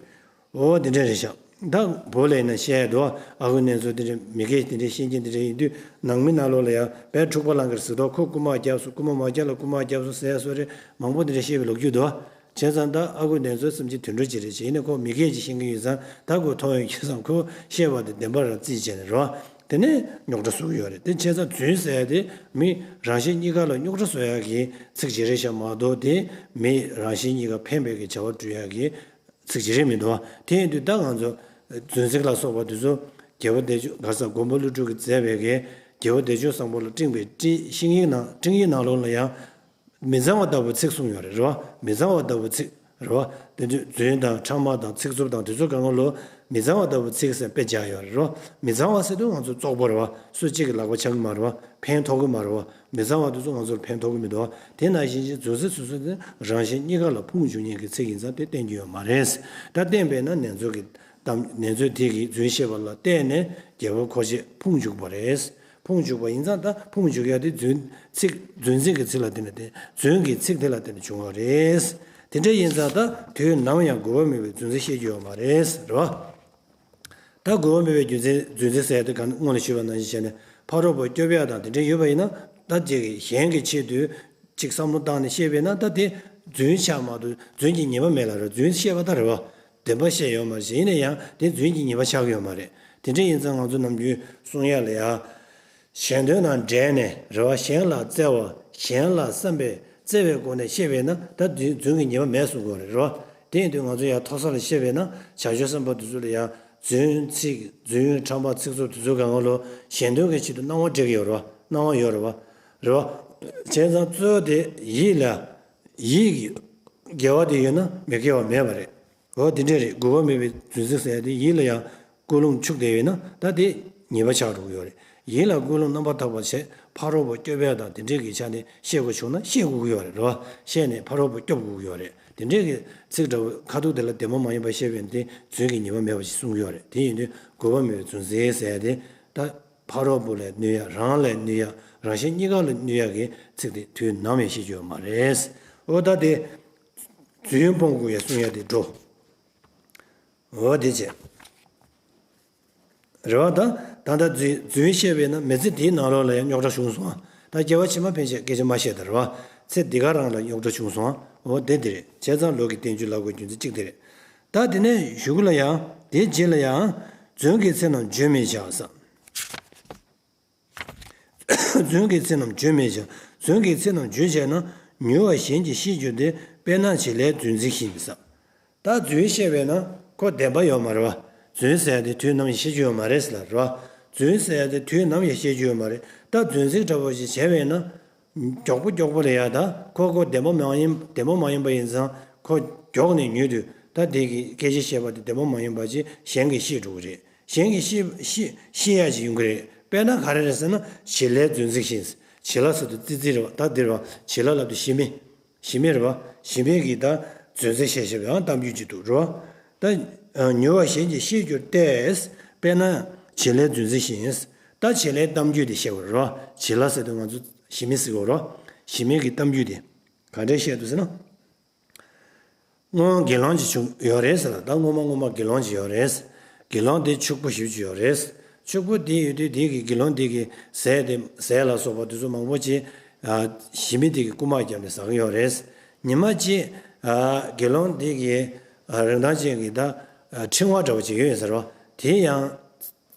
འོ་དེ་འདྲས་རེད་ཤག་ད་བོད་ལ་ཡིན་ན་བཤད་ཡ་འདུག་ཨ་ཁུ་ནེ་ཙོ་དེ་འདྲས་མི་སྐད་དེ་འདྲས་ཤེས་མཁན་དེ་འདྲས་ཡིན་དུས། ནང་མི་ནང་ལོགས་ལ་ཡང་དཔེ་འཁྲུག་པ་ལང་གི་རེད་ཟེར་དུས། ཁོ་རྐུ་མ་བརྒྱབ་སོང་། རྐུ་མ་མ་བརྒྱབ་ལ་རྐུ་མ་བརྒྱབ་སོང་ཟེར་ཡ་སོགས་རེད། མང་པོ་དེ་འདྲས་བཤད་པའི་ལོ་རྒྱུས་འདུག་བྱས་ཙང་ད་ཨ་ཁུ་ནེ་ཙོ་བསམ་གྱི་དུད་འགྲོ་ཅིག་རེད་བྱས། ཡིན་ནའི་ཁོ་མི་སྐད་ཅིག་ཤེས་མཁན་ཡིན་ཙང་། ད་ཁོ་མཐོང་ཡོང་ཁྱེད་ཙང་ཁོ་བཤད་པ་དེ་བདེན་པ་རང་རྩིས་བྱས་ནས་རེད་བ། དེ་ནས་རྙོག་དྲ་བཟོ་གི་ཡོད་རེད། དེ་བྱས་ཙང་རྫུན་ཟེར་ཡ་དེ་མི་རང་གཞན་གཉིས་ཀ་ལ་རྙོག་དྲ་བཟོ་ཡ་གི་ཚིག་ཅིག་རེད་ཤག་མ་གཏོགས། དེ་མི་རང་གཞན་གཉིས་ཀ་ཕན་པའི་གི་བྱ་བ་སྒྲུབ་ཡ་གི་ཚིག་ཅིག་རེད་མི་འདུག་བ། དེ་ཡིན་དུས་ད་ང་ཚོ་རྫུན་ཚིག་ལ་སོགས་པ་དེ་ཚོ་རྒྱལ་པོ་བདེ་མཆོག་ག་རེ་ཟེར། མགོན་པོ་ཀླུ་སྒྲུབ་ཀྱིས་མཛད་པའི་གི་རྒྱལ་པོ་བདེ་མཆོག་བཟང་པོ་ལ་སྤྲིངས་པའི་སྤྲིངས་ཤིང་ཡིག་ནང་། སྤྲིངས་ཡིག་ནང་ལོགས་ལ་ཡང་མི་གཙང་བ་ལྟ་བུའི་ཚིག་གསུངས་ཡོད་རེད། རེད་བ། མི་གཙང་བ་ལྟ་བུའི་ཚིག་རེད་བ། དེ་དུས་རྫུན་དང་ཕྲ་མ་དང་ཚིག་རྩུབ་དང་དེ་ཚོ་གང་ག་ལོ། མི་གཙང་བ་ལྟ་བུ་ཚིག་ཟེར་དཔེ་སྦྱར་ཡོད་རེད་བ། མི་གཙང་བ་ཟེར་དུས་ང་ཚོ་བཙོག་པ་རེད་བ། སུ་གཅིག་གི་ལག་པ་ཆགས་ཀྱི་མ་རེད་བ། ཕན་ཐོགས་ཀྱི་མ་རེད་བ། མི་གཙང་བ་དེ་ཚོ་ང་ཚོར་ཕན་ཐོགས་ཀྱི་མི་འདུག་བ། དེ་ནང་བཞིན་གྱི་རྫུན་ཚིག་སོ་སོ་དེ་རང་གཞན་གཉིས་ཀ་ལ་ཕུང་འཇུག་མཁན་གྱི་ཚིག་ཡིན་ཙང་དེ་བསྟན་རྒྱུ་ཡོད་མ་རེད། ད་བསྟན་པས་ན་ནེ་ཙོ་གི་གཏམ་ནེ་ཙོ་དེ་གིས་རྫུན་བཤད་པ་ལ་བརྟེན་ནས་རྒྱལ་པོ་འཁོར་བཅས་ཕུང་འཇུག་པ་རེད། ཕུང་འཇུག་པ་ཡིན་ཙང་ད་ཕུང་འཇུག་ཡ་དེ་རྫུན་ཚིག་རྫུན་ཚིག་གི་ཚིག་ལ་བརྟེན་ནས་དེ་རྫུན་གྱི་ཚིག་དེ་ལ་བརྟེན་ནས་བྱུང་བ་རེད། དེ་འདྲ་ཡིན་ཙང་ད་དུས་ནམ་ཡང་དགོས་པ་མེད་པའི་རྫུན་ཚིག་བཤད་རྒྱུ་ཡོད་མ་རེད། རེད་བ། ད་དགོས་པ་མེད་པའི་རྫུན་ཚིག་རྫུན་ཚིག་ཟེར་ཡ་དེ་གང་སྔོན་ལ་ཞུས་པ་ནང་བཞིན་བྱས་ནས་ཕ་རོལ་པོ་སྐྱོབ་ཡ་དང་དེ་འདྲ་ཡོད་པ་ཡིན་ན། ད་ཅིག་གཞན་གྱི་ཆེད་དུ་ཅིག་བསམ་བློ་བཏང་ནས་བཤད་པས་ན་ད་དེ་རྫུན་ཆགས་མ་གཏོགས་རྫུན་གྱི་ཉེས་པ་མེད་ལ། རེད། རྫུན་བཤད་པ་ད་རེད་བ། བདེན་པ་བཤད་ཡོད་མ་རེད། ཡིན་ན་ཡང་དེ་རྫུན་གྱི་ཉེས་པ་ཆགས་ཀྱི་ཡོད་མ་རེད། དེ་འདྲ་ཡིན་ཙང་ང་ཚོ་ནམ་རྒྱུན་གསུང་ཡ་ལ་ཡ། གཞན་དོན་དང་འབྲེལ་ནས་རེད་བ། གཞན་ལ་བརྩེ་བ། གཞན་ལ་བསམ་པས་བརྩེ་བའི་སྒོ་ནས་བཤད་པས་ན་ད་རྫུན་རྫུན་གྱི་ཉེས་པ་མེད་གསུང་གི་ཡོད་རེད། རེད་བ། དེ་ཡིན་དུས་ང་ཚོ་ཡང་མཐོ་ས་ལ་བཤད་པས་ན་བྱང་ཆུབ་སེམས་དཔའ་དེ་ཚོ་ལ་ཡང་རྫུན་ཚིག་རྫུན་ཕྲ་མ་ཚིག་རྩུབ་དེ་ཚོ་གང་ག་ལོ་གཞན་དོན་གྱི་ཆེད་དུ་སྣང་བ་སྤྲད་ཀྱི་ཡོད་རེད་བ། སྣང་བ་ཡོད་རེད་བ། རེད་བ། བྱས་ཙང་གཙོ་བོ་དེ་ཡིད་ལ་ཡིད་ཀྱི་དགེ་བ་དེ་ཡོད་ན་མི་དགེ་བ་མེད་པ་རེད། འོ་དེ་འདྲས་རེད། དགོས་པ་མེད་པའི་རྫུན་ཚིག་ཟེར་ཡ་དེ་ཡིད་ལ་ཡང་ཀུན་སློང་འཆུག་བསྡད་ཡོད་ན་ད་དེ་ཉེས་པ་ཆགས་འགྲོ་གི་ཡོད་རེད། ཡིད་ལ་ཀུན་སློང་རྣམ་པར་དག་པ་བྱས་ཕ་རོལ་པོ་སྐྱོབ་ཡ་དང་དེ་འདྲས་ཀྱི་ཆ་ནས་བཤད་དགོས་བྱུང་ན་བཤད་དགོས་ཀྱི་ཡོད་རེད། རེད་བ། བཤད་ནས་ཕ་རོལ་པོ་སྐྱོབ་དགོས་ཀྱི་ཡོད་རེད། དེ་འདྲས་ཀྱི་ཚིག་འདྲ་བོ་ཁ་ཐུག་དེ་ལ་བདེན་པ་མ་ཡིན་པ་བཤད་པས་དེ་རྫུན་གྱི་ཉེས་པ་མེད་པ་ཞིག་གསུང་གི་ཡོད་རེད། དེ་ཡིན་དུས་དགོས་པ་མེད་པའི་རྫུན་ཚིག་ཟེར་ཡ་དེ་ད་ཕ་རོལ་པོ་ལ་གནོད་ཡ། རང་ལ་གནོད་ཡ། རང་གཞན་གཉིས་ཀ་ལ་གནོད་ཡ་གི་ཚིག་དེ་དུས་ནམ་ཡང་བཤད་རྒྱུ་ཡོད་མ་རེད། འོ་ད་དེ་རྫུན་སྤོང་དགོས་ཡ་གསུང་ཡ་དེ་འགྲོ། འོ་དེ་བྱས། རེད་བ། ད་ད་ལྟ་རྫུན་རྫུན་བཤད་པས་ན་མི་ཚེ་འདིའི་ནང་ལོགས་ལ་ཡང་རྙོག་དྲ་བྱུང་སོང་ཨ། ད་སྐྱེ་བ་ཕྱི་མ་ཕན་ཆད་སྐད་ཆ་མ་བཤད་ད། རེད་བ། ཚེ་འདི་ག་རང་ལ་རྙོག་དྲ་བྱུང་སོང་ཨ། འོ་དེ་དེ་རེད། བྱས་ཙང་ལོག་གི་བསྟན་བཅོས་ལབ་དགོས་རྒྱུ་མཚན་གཅིག་དེ་རེད། ད་དེ་ནས་གཞུག་ལ་ཡང་དེའི་རྗེས་ལ་ཡང་རྫུན་གྱི་ཚིག་རྣམས་བརྗོད་མི་བྱ་ཟེར། རྫུན་གྱི་ཚིག་རྣམས་བརྗོད་མི་བྱ། རྫུན་གྱི་ཚིག་རྣམས་བརྗོད་བྱས་ན། མྱུར་བར་གཞན་གྱིས་ཤེས་གྱུར་ཏེ། དཔེར་ན་བྱི་ལའི་རྫུན་ཚིག་བཞིན་ཟེར། ད་རྫུན་བཤད་པས་ན་ཁོ་བདེན་པ་ཡོད་མ་རེད་བ། རྫུན་ཟེར་ཡ་དེ་དུས་ནམ་ཡང་བཤད་རྒྱུ་ཡོད་མ་རེད་ཟེར་ལ། རེད་བ། རྫུན་ཟེར་ཡ་དེ་དུས་ནམ་ཡང་བཤད་རྒྱུ་ཡོད་མ་རེད། ད་རྫུན་ཚིག་འདྲ་པོ་ཞིག་བྱས་པས་ན། མགྱོགས་པོ་མགྱོགས་པོ་ལ་ཡ་ད་ཁོ་ཁོ་བདེན་པ་མ་ཡིན་བདེན་པ་མ་ཡིན་པ་ཡིན་ཙང་ཁོ་མགྱོགས་ནས་ཉུལ་དུས་ད་དེ་གི་སྐད་ཆ་བཤད་པ་དེ་བདེན་པ་མ་ཡིན་པ་ཅིག་གཞན་གྱིས་ཤེས་འགྲོ་གི་རེད། གཞན་གྱིས་ཤེས་ཤེས་ཤེས་ཡ་ཅིག་ཡོང་གི་རེད། དཔེར་ན་ག་རེ་རེད་ཟེར་ན་བྱི་ལའི་རྫུན་ཚིག་བཞིན། བྱི་ལ་ཟེར་དུས་ཙི་ཙི་རེད་བ། ད་འདིར་བ་བྱི་ལ་ལབ་དུས་ཞི་མི། ཞི་མི་རེད་བ། ཞི་མི་གིས་ད་རྫུན་ཚིག་བཤད་བཤད་པའི་ཡང་གཏམ་རྒྱུད་ཅིག་འདུག་རེད་བ། ད་མྱུར་བར་གཞན་གྱིས་ཤེས་གྱུར་ཏེ། དཔེར་ན་བྱི་ལའི་རྫུན་ཚིག་བཞིན། ད་བྱི་ལའི་གཏམ་རྒྱུད་དེ་བཤད་དགོས་རེད་བ། བྱི་ལ་ཟེར་དུས་ང་ཚོ་ཞི་མི་ཟེར་དགོས་རེད་བ། ཞི་མི་གི་གཏམ་རྒྱུད་དེ་ག་འདྲས་བཤད་འདུག་ཟེར་ན། སྔོན་དགེ་སློང་ཅིག་བྱུང་ཡོད་རེད་ཟེར་ལ། ད་སྔོན་མ་སྔོན་མ་དགེ་སློང་ཅིག་ཡོད་རེད། དགེ་སློང་དེ་ཕྱུག་པོ་ཞེ་པོ་ཅིག་ཡོད་རེད། ཕྱུག་པོ་དེ་ཡོད་དུས་དེ་གི་དགེ་སློང་དེ་གི་ཟས་དེ་ཟས་ལ་སོགས་པ་དེ་ཚོ་མང་པོ་ཅིག་ཨ་ཞི་མི་དེ་གི་རྐུ་མ་བརྒྱབ་ནས་ཟ་གི་ཡོད་རེད། ཉི་མ་གཅིག་ཨ་དགེ་སློང་དེ་གི་ཨ་རིན་ཐང་ཅན་གྱི་ད་ཨ་ཕྲེང་བ་འདྲ་བོ་ཅིག་ཡོད་ཡོད་ཟེར་བ་དེ་ཡང་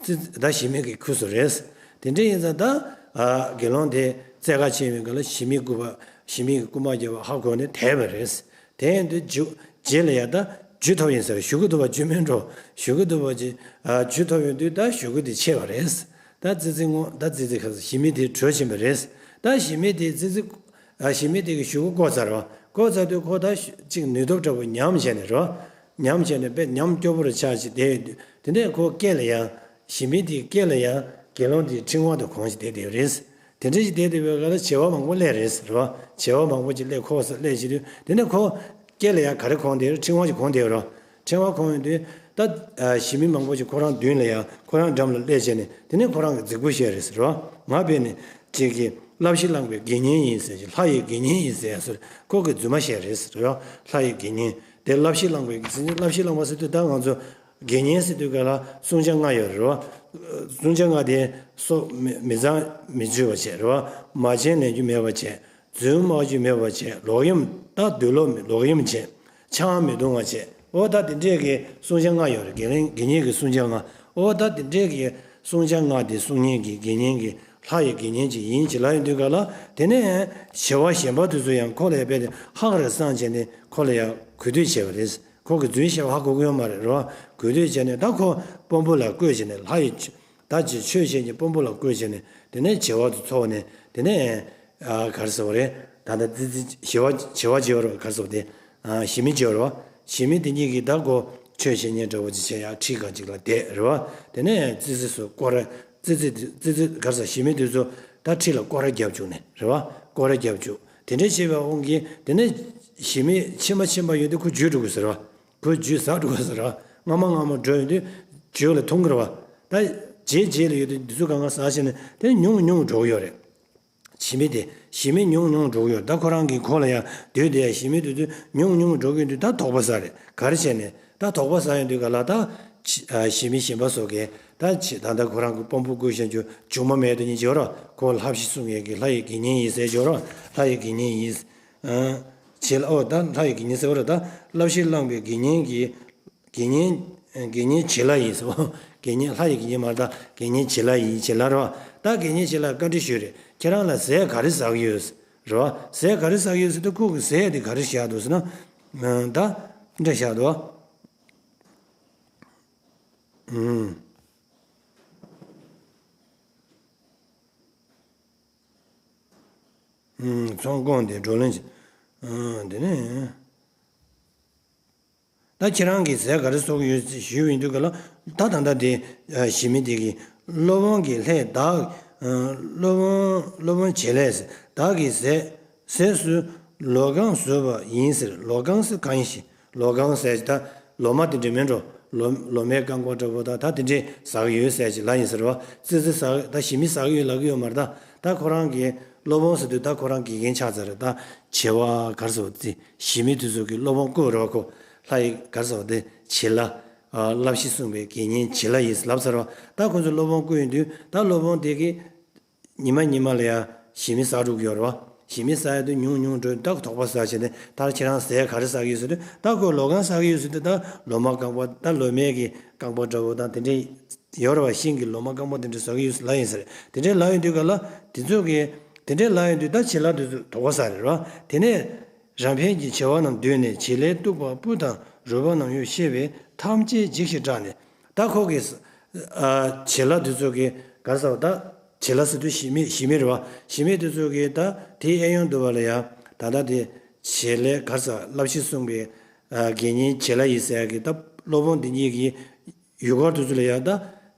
ཙི་ཙི་ད་ཞི་མི་གི་ཁུར་སོ་རེད། དེ་འདྲ་ཡིན་ཙང་ད་ཨ་དགེ་སློང་དེ་རྩེད་གར་ཕྱིན་པའི་སྐབས་ལ་ཞི་མི་རྐུ་བ་ཞི་མི་གི་རྐུ་མ་བརྒྱབ་པ་ཧ་གོ་ནས་དེད་པ་རེད། དེ་ཡིན་དུས་རྗེ་རྗེ་ལ་ཡ་ད་རྒྱུ་ཐོབ་ཡིན་ཟེར། ཞུ་གི་འདུག་པ་རྒྱུ་མིན་འགྲོ། ཞུ་གི་འདུག་པ་ཅི་ཨ་རྒྱུ་ཐོབ་ཡོང་དུས་ད་ཞུ་གི་དེ་ཆད་པ་རེད། ད་ཙི་ཙི་སྔོན་ད་ཙི་ཙི་ཁ་ཞི་མི་དེ་བྲོས་ཕྱིན་པ་རེད། ད་ཞི་མི་དེ་ཙི་ཙི་ཨ་ཞི་མི་དེ་གི་ཞུ་གི་བཀོལ་ཚར་བ། བཀོལ་ཚར་དུས་ཁོ་ད་ཅིག་ནུས་སྟོབས་འདྲ་པོ་ཉམས་བྱས་ནས་རོ། ཉམས་བྱས་ནས་དཔེ་ཉམས་སྐྱོ་པོ་རུ་ཆགས་ཅིག་དེ་དེ་ནས་ཁོ་སྐེ་ལ་ཡང་ཞི་མི་དེའི་སྐེ་ལ་ཡང་དགེ་སློང་དེའི་ཕྲེང་བ་དང་གོང་ཞིག་བསྡད་དེ་རེད། དེ་འདྲ་ཞིག་བསྡད་དེ་བའི་སྐབས་ལ་བྱེ་བ་མང་པོ་སླེབས་རེད་རོ། བྱེ་བ་མང་པོ་ཅིག་སླེབས་ཁོ་སླེབས་བྱེད་དུས་དེ་ནས་ཁོ་སྐེ་ལ་ཡང་ག་རེ་གོང་བསྡད་རེད། ཕྲེང་བ་ཞིག་གོང་བསྡད་རོ། ཕྲེང་བ་གོང་ཡོང་དུས་ད་ཞི་མི་མང་པོ་ཞིག་ཁོ་རང་མདུན་ལ་ཡང་ཁོ་རང་འགྲམ་ལ་སླེབས་བྱས་ནས་དེ་ནས་ཁོ་རང་གི་རྫིག་པོ་བཤད་རེད་རོ། ང་དཔེ་ནས་ཅིག་གི་བསླབ་གཞི་བླངས་པའི་དགེ་བསྙེན་ཡིན་ཟེར་ཞིང་ལྷ་ཡི་དགེ་བསྙེན་ཡིན་ཟེར་ཡ་སོགས་ཁོ་གི་རྫུན་མ་བཤད་རེད་ཟེར་རོ། ལྷ་ཡི་དགེ་བསྙེན་དེ་བསླབ་གཞི་བླངས་པའི་དགེ་བསྙེན། བསླབ་གཞི་བླངས་པ་ཟེར་དུས་ད་ང་ཚོ་དགེ་བསྙེན་ཟེར་དུས་ག་ལ་བསྲུང་བྱ་ལྔ་ཡོད་རེད་རོ། བསྲུང་བྱ་ལྔ་དེ་སོ་མི་མི་གཙང་མི་སྤྱོད་པ་བྱས་རོ། མ་བྱན་ལེན་རྒྱུ་མེད་པ་བྱས། རྫུན་སྨྲ་རྒྱུ་མེད་པ་བྱས། ལོག་གཡེམ་ད་འདོད་ལོག་ལོག་གཡེམ་བྱས། ཆང་མི་འཐུང་བ་བྱས། ཨོ་ད་དེ་འདྲས་ཀྱི་བསྲུང་བྱ་ལྔ་ཡོད་རེད། དགེ་ལེན་དགེ་བསྙེན་གྱི་བསྲུང་བྱ་ལྔ། ཨོ་ད་དེ་འདྲས་ཀྱི་བསྲུང་བྱ་ལྔ་དེ་བསྲུང་མཁན་གྱི་དགེ་བསྙེན་གྱི་ལྷ་ཡི་དགེ་བསྙེན་ཅིག་ཡིན་ཅིག་ལབ་ཡོང་དུས་ག་ལ་དེ་ནས་བྱེ་བ་གཞན་པ་དེ་ཚོ་ཡང་ཁོ་ལ་ཡ་དཔེ་དེ་ཧང་རེ་སངས་བྱས་ནས་ཁོ་ལ་ཡ་གུས་འདུད་བྱས་པ་རེད། ཁོ་གི་རྫུན་བཤད་པ་ཧ་གོ་གི་ཡོད་མ་རེད་རོ། གུས་འདུད་བྱས་ནས་ད་ཁོ་དཔོན་པོ་ལ་བསྐོས་བྱས་ནས་ལྷ་ཡི་ད་ཅིག་ཆོས་བཤད་ཀྱི་དཔོན་པོ་ལ་བསྐོས་བྱས་ནས་དེ་ནས་བྱེ་བ་དེ་ཚོགས་ནས་དེ་ནས་ཨ་ག་རེ་ཟེར་བ་རེད། ད་ལྟ་ཙི་ཙི་བྱེ་བ་བྱེ་བ་བྱེ་བ་རོ་ག་རེ་ཟེར་བ་དེ། ཞི་མི་བྱེད་རོ། ཞི་མི་དེ་གཉིས་ཀྱིས་ད་གོ་ཆོས་བྱེད་ཉན་འདྲ་བོ་ཅིག་བྱེད་ཡ་ཁྲི་ཁ་ཅིག་ལ་བསྡད་རེད་བ། དེ་ནས་ཙི་ཙི་སུ་སྐོར་ར་ཙི་ཙི་ཙི་ཙི་གར་ས་ཞི་མི་དེ་ཚོ་ད་ཁྲི་ལ་སྐོར་ར་རྒྱབ་བཅུག་ནས་རེད་བ། སྐོར་ར་རྒྱབ་བཅུག་དེ་འདྲས་བྱས་པའི་དབང་གིས་དེ་ནས་ཞི་མི་ཕྱི་མ་ཕྱིན་པ་ཡོད་དུས་ཁོ་འཇུས་འགྲོ་དགོས་ཟེར་བ། ཁོ་འཇུས་ཟག་འགྲོ་དགོས་ཟེར་བ། སྔ་མ་སྔ་མ་འགྲོ་ཡོང་དུས་འཇུས་ལ་ཐུང་གི་རེད་བ། ད་རྗེས་རྗེས་ལ་ཡོད་དུས་འདི་ཚོ་གང་ག་ཟག་བྱས་ནས་དེ་ནས་ཉུང་ཉུང་འགྲོ་གི་ཡོད་རེད། ཞི་མི་དེ་ཞི་མི་ཉུང་ཉུང་འགྲོ་གི་ཡོད། ད་ཁོ་རང་གི་ཁོ་ལ་ཡང་སྡོད་དེ་ཞི་མི་དེ་ཚོ་ཉུང་ཉུང་འགྲོ་གི་ཡོད་དུས་ད་དོགས་པ་ཟ་རེད། ག་རེ་བྱས་ནས་ད་དོགས་པ་ཟ་ཡོང་དུས་ག་ལ་ད་ཕྱི་ཨ་ཞི་མི་གཞན་པ་སོགས་ཀྱིས་ད་ཕྱི་ད་ལྟ་ཁོ་རང་གི་དཔོན་པོ་སྐུ་གཞོན་ཆུ་ཆུང་མ་མེད་དུ་ཉིད་བྱེད་རོགས། ཁོ་ལྷ་བཞི་གསུང་མཁན་གྱི་ལྷ་ཡི་དགེ་བསྙེན་ཡིན་ཟེར་བྱེད་རོགས། ལྷ་ཡི་དགེ་བསྙེན་ཡིན། ཨ་བྱེད་ལ་ཨོ་ད་ལྷ་ཡི་དགེ་བསྙེན་ཟེར་བ་རེད། ད་བསླབ་གཞི་བླངས་པའི་དགེ་བསྙེན་གྱི་དགེ་བསྙེན་དགེ་བསྙེན་བྱེད་ལ་ཡིན་སོ། དགེ་བསྙེན་ལྷ་ཡི་དགེ་བསྙེན་མ་རེད། ད་དགེ་བསྙེན་བྱེད་ལ་ཡིན་བྱེད་ལ་རེད་བ། ད་དགེ་བསྙེན་བྱེད་ལ་བཀའ་འདྲི་ཞུས་རེད། ཁྱེད་རང་ལ་ཟས་ག་རེ་ཟ་གི་ཡོད་རེད་བ། ཟས་ག་རེ་ཟ་གི་ཡོད་ཟེར་དུས་ཁོ་གི་ཟས་དེ་ག་རེ་བཞག་འདུག་ཟེར་ན། ད་འདྲ་བཞག་འདུག་བ། ཨུམ། ཨུམ། ཚོང་ཁང་དེ་བགྲོ་གླེང་བྱེད། ཨུམ། དེ་ནས། ད་ཁྱེད་རང་གིས་ཟས་ག་རེ་ཟ་གི་ཡོད་ཞུས་ཡིན་དུས་ག་ལ། ད་ད་ལྟ་དེ་ཞི་མི་དེ་གིས་སློབ་དཔོན་གྱི་ལྷས་བདག་སློབ་དཔོན་སློབ་དཔོན་བྱེད་ལས་བདག་གིས་ཟས་ཟས་སུ་ལོ་གང་བཟོས་པ་ཡིན་ཟེར། ལོ་གང་ཟེར་གང་ཡིན་ཞེས། ལོ་གང་ཟེར་ད་ལོ་མ་དེ་འདྲ་མིན་འགྲོ། ལོ་ལོ་མའི་རྐང་པ་འདྲ་པོ་ད་ད་དེ་འདྲས་ཟ་གི་ཡོད་ཟེར་ཅིག་ལབ་ཡིན་ཟེར་བ། ཙི་ཙི་ཟ་ད་ཞི་མི་ཟ་གི་ཡོད་ལབ་གི་ཡོད་མ་རེད། ད་ད་ཁོ་རང་གི་སློབ་དཔོན་ཟེར་དུས་ད་ཁོ་རང་དགེ་རྒན་ཆགས་ཚར་རེད། ད་བྱེ་བ་གར་སོ་ཙི། ཞི་མི་དེ་ཚོ་གི་སློབ་དཔོན་བསྐོས་རོགས་ཁོ། ལྷ་ཡི་གར་སོ་དེ་བྱེད་ལ། བསླབ་གཞི་གསུངས་པའི་དགེ་བསྙེན་བྱེད་ལ་ཡིས་ལབ་ཚར་བ། ད་ཁོ་ཚོ་སློབ་དཔོན་བསྐོས་ཡོང་དུས་ད་སློབ་དཔོན་དེ་གི་ཉི་མ་ཉི་མ་ལ་ཡ་ཞི་མི་ཟ་འགྲོ་གི་ཡོད་རེད་བ། ཞི་མི་ཟ་ཡ་དུས་ཉུང་ཉུང་འགྲོ་ད་དོགས་པ་ཟ་བྱས་ནས་ད་ཁྱེད་རང་ཟས་ག་རེ་ཟ་གི་ཡོད་ཟེར་དུས་ད་ཁོས་ལོ་གང་ཟ་གི་ཡོད་ཟེར་དུས་ད་ལོ་མ་རྐང་པ་ད་ལོ་མའི་གི་རྐང་པ་འདྲ་བོ་དང་དེ་འདྲས་ཡོད་རེད་བ། ཤིང་གི་ལོ་མ་རྐང་པ་དེ་འདྲས་ཟ་གི་ཡོད་ལབ་ཡིན་ཟེར། དེ་འདྲས་ལབ་ཡོང་དུས་ག་ལ་དེ་ཚོ་གི་དེ་འདྲས་ལབ་ཡོང་དུས་ད་བྱེད་ལ་དེ་ཚོ་དོགས་པ་ཟ་རེད་བ། དེ་ནས། རབ་འཕེལ་གྱིས་བྱེ་བ་རྣམས་བསྡུས་ནས་བྱེད་ལས་གཏུགས་པ་སྤུ་དང་རུས་པ་རྣམས་གཡོས་ཤེས་པས་ཐམས་ཅད་འཇིགས་ཤིང་སྐྲག་ནས། ད་ཁོ་གིས་ཨ་བྱེད་ལ་དེ་ཚོ་གིས་ག་རེ་ཟེར་བ་ད་བྱེད་ལ་ཟེར་དུས་ཞི་མི་ཞི་མི་རེད་བ། ཞི་མི་དེ་ཚོ་གིས་ད་དེའི་ཨེ་ཡོང་འདུག་བ་ལ་ཡ། ད་ལྟ་དེ་བྱེད་ལས་ག་རེ་ཟེར་བསླབ་གཞི་གསུངས་པའི་ཨ་དགེ་བསྙེན་བྱེད་ལ་ཡིས་ཟེར་ཡ་གི་ད་སློབ་དཔོན་དེ་གཉིས་ཀྱིས། ཡུལ་སྐོར་དེ་ཚོ་ལ་ཡང་ད་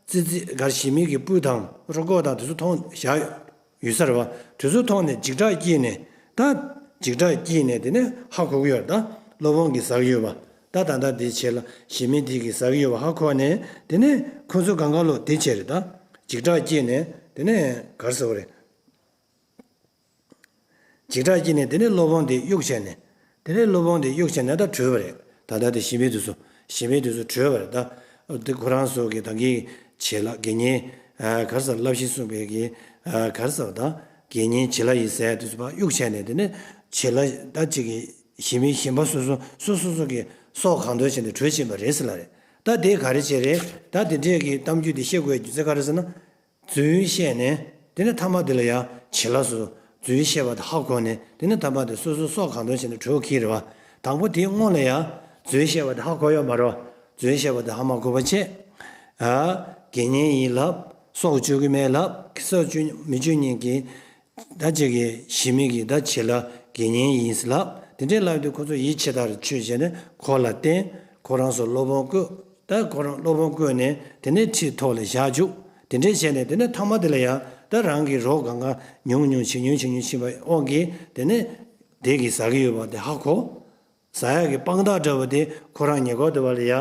ཙི་ཙི་གར་ཞི་མི་གི་སྤུ་དང་རུས་ཁོག་དང་དེ་ཚོ་མཐོང་བཞག་ཡོད་ས་རེད་བ། དེ་ཚོ་མཐོང་ནས་འཇིགས་སྐྲག་སྐྱེས་ནས་ད་འཇིགས་སྐྲག་སྐྱེས་ནས་དེ་ནས་ཧ་གོ་གི་ཡོད་རེད། ད་སློབ་དཔོན་གྱིས་ཟ་གི་ཡོད་པ། ད་ད་ལྟ་དེ་བྱེད་ལ་ཞི་མི་དེ་གིས་ཟ་གི་ཡོད་པ་ཧ་གོ་ནས་དེ་ནས་ཁོ་ཚོ་གང་ག་ལོ་དེ་བྱས་རེད། ད་འཇིགས་སྐྲག་སྐྱེས་ནས་དེ་ནས་གར་ཟ་བ་རེད། འཇིགས་སྐྲག་སྐྱེས་ནས་དེ་ནས་སློབ་དཔོན་དེ་གཡུག་བྱས་ནས། དེ་ནས་སློབ་དཔོན་དེ་གཡུག་བྱས་ནས་ད་བྲོས་པ་རེད། ད་ལྟ་དེ་ཞི་མི་དེ་ཚོ་ཞི་མི་དེ་ཚོ་བྲོས་པ་རེད། ད་དེ་ཁོ་རང་ཚོ་གི་ད་གིན་བྱེད་ལ་དགེ་བསྙེན་ག་རེ་ཟེར་བསླབ་གཞི་གསུངས་པའི་གི་ག་རེ་ཟེར་ད་དགེ་བསྙེན་བྱེད་ལ་ཡིན་ཟེར་དེ་ཚོ་ཕར་གཡུག་བྱས་ནས་དེ་ནས་བྱེད་ལ་ད་ཅིག་གི་ཞི་མི་གཞན་པ་སོ་སོ་སོ་སོ་སོ་གི་སྲོག་གང་འདོད་བྱས་ནས་བྲོས་ཕྱིན་པ་རེད་ཟེར་ལ་རེད། ད་དེ་ག་རེ་བྱས་རེད། ད་དེ་འདྲས་ཀྱི་གཏམ་རྒྱུད་དེ་བཤད་དགོས་རྒྱུ་མཚན་ག་རེ་ཟེར་ན། རྫུན་བཤད་ནས་དེ་ནས་ཐ་མ་དེ་ལ་ཡང་བྱེད་ལ་སོ་རྫུན་བཤད་པ་དེ་ཧ་གོ་ནས་དེ་ནས་ཐ་མ་དེ་སོ་སོ་སྲོག་གང་འདོད་བྱས་ནས་བྲོས་ཁྱེར་རེད་བ། དང་པོ་དེའི་སྔོན་ལ་ཡང་རྫུན་བཤད་པ་དེ་ཧ་གོ་ཡོད་མ་རེད་བ། རྫུན་བཤད་པ་དེ་ཧ་མ་གོ་བ་བྱས། ཨ་དགེ་བསྙེན་ཡིན་ལབ། སྲོག་གཅོད་ཀྱི་མེད་ལབ། སྲོག་གཅོད་མི་གཅོད་ཉན་གྱི། ད་ཅིག་གིས་ཞི་མི་གིས་ད་བྱེད་ལ་དགེ་བསྙེན་ཡིན་ལབ། དེ་འདྲས་ལབ་དུས་ཁོ་ཚོ་ཡིད་ཆེས་དར་ཆོས་བྱས་ནས་ཁོ་ལ་བརྟེན། ཁོ་རང་ཚོ་སློབ་དཔོན་བསྐོས། ད་ཁོ་རང་སློབ་དཔོན་བསྐོས་ནས་དེ་ནས་ཁྲི་ཐོག་ལ་བཞག་བཅུག་དེ་འདྲས་བྱས་ནས་དེ་ནས་ཐ་མ་དེ་ལ་ཡང་ད་རང་གི་རོགས་གང་ག་ཉུང་ཉུང་ཇེ་ཉུང་ཇེ་ཉུང་ཕྱིན་པའི་དབང་གིས་དེ་ནས་དེ་གིས་ཟ་གི་ཡོད་པ་དེ་ཧ་གོ། ཟ་ཡག་གི་དཔང་རྟགས་འདྲ་བོ་དེ་ཁོ་རང་ཉེ་འཁོར་དུ་བ་ལ་ཡ།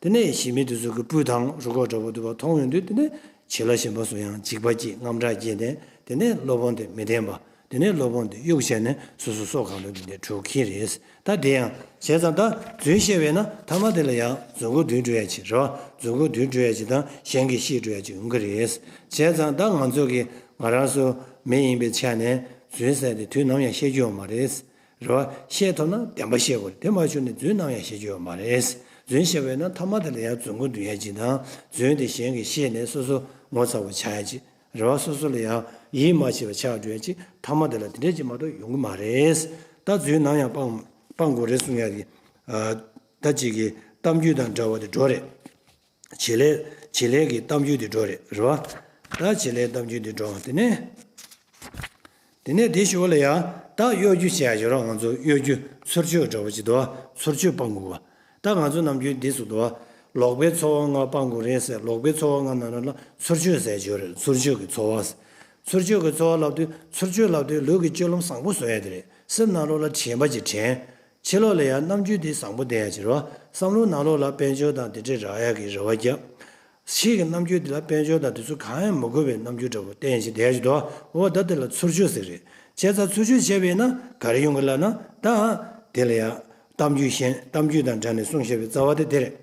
དེ་ནས་ཞི་མི་དེ་ཚོ་གི་སྤུ་དང་རུས་ཁོག་འདྲ་བོ་དུ་བ་མཐོང་ཡོང་དུས་དེ་ནས་བྱེད་ལ་གཞན་པ་ཚོ་ཡང་འཇིགས་པ་སྐྱེས་དངངས་སྐྲག་སྐྱེས་ནས་དེ་ནས་སློབ་དཔོན་དེ་མི་བདེན་པ། དེ་ནས་སློབ་དཔོན་དེ་གཡུག་བྱས་ནས་སོ་སོ་སྲོག་གང་ལ་འདི་འདྲའི་གྲོགས་ཁྱེར་རེད། ད་དེ་ཡང་བྱས་ཙང་ད་རྫུན་བཤད་པས་ན་ཐ་མ་དེ་ལ་ཡང་རྫུན་མགོ་བདུན་འགྲོ་ཡ་ཅིག་རེད་བ། རྫུན་མགོ་བདུན་འགྲོ་ཡ་ཅིག་དང་གཞན་གྱིས་ཤེས་འགྲོ་ཡ་ཅིག་ཡོང་གི་རེད། བྱས་ཙང་ད་ང་ཚོ་གི་ང་རང་ཚོ་མི་ཡིན་པའི་ཆ་ནས་རྫུན་ཟེར་དེ་དུས་ནམ་ཡང་བཤད་རྒྱུ་ཡོད་མ་རེད། རེད་བ། བཤད་ཐུབ་ན་བདེན་པ་བཤད་དགོས་རེད། དེ་མ་བྱུང་ན་རྫུན་ནམ་ཡང་བཤད་རྒྱུ་ཡོད་མ་རེད། རྫུན་བཤད་པས་ན་ཐ་མ་དེ་ལ་ཡང་རྫུན་མགོ་བདུན་ཡ་གཅིག་དང་རྫུན་དེ་གཞན་གྱིས་ཤེས་ནས་སོ་སོ་ངོ་ཚ་བ་ཆགས་ཡ་གཅིག་རེད་བ། སོ་སོ་ལ་ཡང་ཡིད་མ་ཆེས་པ་ཆགས་འགྲོ་ཡ་གཅིག་ཐ་མ་དེ་ལ་དེ་འདྲས་གཅིག་མ་གཏོགས་ཡོང་གི་མ་རེད། ད་རྫུན་ནམ་ཡང་སྤང་སྤང་དགོས་རེད་གསུང་ཡ་གི་ད་གཅིག་གི་གཏམ་རྒྱུད་དང་འདྲ་བ་དེ་འགྲོ་རེད། བྱེད་ལས་བྱེད་ལས་ཀྱི་གཏམ་རྒྱུད་དེ་འགྲོ་རེད་རེད་བ། ད་བྱེད་ལས་གཏམ་རྒྱུད་དེ་འགྲོ་དེ་ནས། དེ་ནས་དེའི་གཞུག་ལ་ཡང་ད་གཡོ་སྒྱུ་བྱས་ཡོད་རེད། ང་ཚོ་གཡོ་སྒྱུ་ཚུར་གཅོད་འདྲ་བོ་ཅིག་འདུག་བ། ཚུར་གཅོད་སྤང་དགོས་པ། ད་ང་ཚོ་ནམ་རྒྱུན་འདི་ཟེར་འདུག་བ། ལོག་པའི་ཚོར་བ་ལྔ་སྤང་དགོས་རེད་ཟེར། ལོག་པའི་ཚོར་བ་ལྔ་ནང་ལ་ཚུར་གཅོད་ཟེར་ཡོད་རེད། ཚུར་གཅོད་ཀྱི་ཚོར་བ། ཚུར་གཅོད་ཀྱི་ཚོར་བ་ལབ་དུས་ཚུར་གཅོད་ལབ་དུས་ལུས་ཀྱི་སྤྱོད་ལམ་བཟང་པོ་བཟོ་ཡ་དེ་རེད། སེམས་ནང་ལོགས་ལ་དྲན་པ་ཅིག་དྲན། ཕྱི་ལོགས་ལ་ཡང་རྣམ་འགྱུར་འདི་བཟང་པོ་ལྡན་ཡ་ཅིག་རེད་བ། བསམ་བློ་ནང་ལོགས་ལ་དཔལ་འབྱོར་དང་དེ་འདྲས་རག་ཡ་གི་རེ་བ་བརྒྱབ། ཕྱིའི་གི་རྣམ་འགྱུར་འདི་ལ་དཔལ་འབྱོར་དང་དེ་ཚོ་གང་ཡང་མི་དགོས་པའི་རྣམ་འགྱུར་འདྲ་པོ་བསྟན་བྱས་བསྡད་ཡ་ཅིག་འདུག་འོ་ད་དེ་ལ་ཚུར་གཅོད་ཟེར་གི་རེད། བྱས་ཙང་ཚུར་གཅོད་བྱས་པས་ན་ག་རེ་ཡོང་གི་ལབ་ན། ད་དེ་ལ་ཡང་གཏམ་རྒྱུད་གཞན། གཏམ་རྒྱུད་དང་སྦྲགས་ནས་གསུངས་བཞག་པའི་རྩ་བ་དེ་དེ་རེད།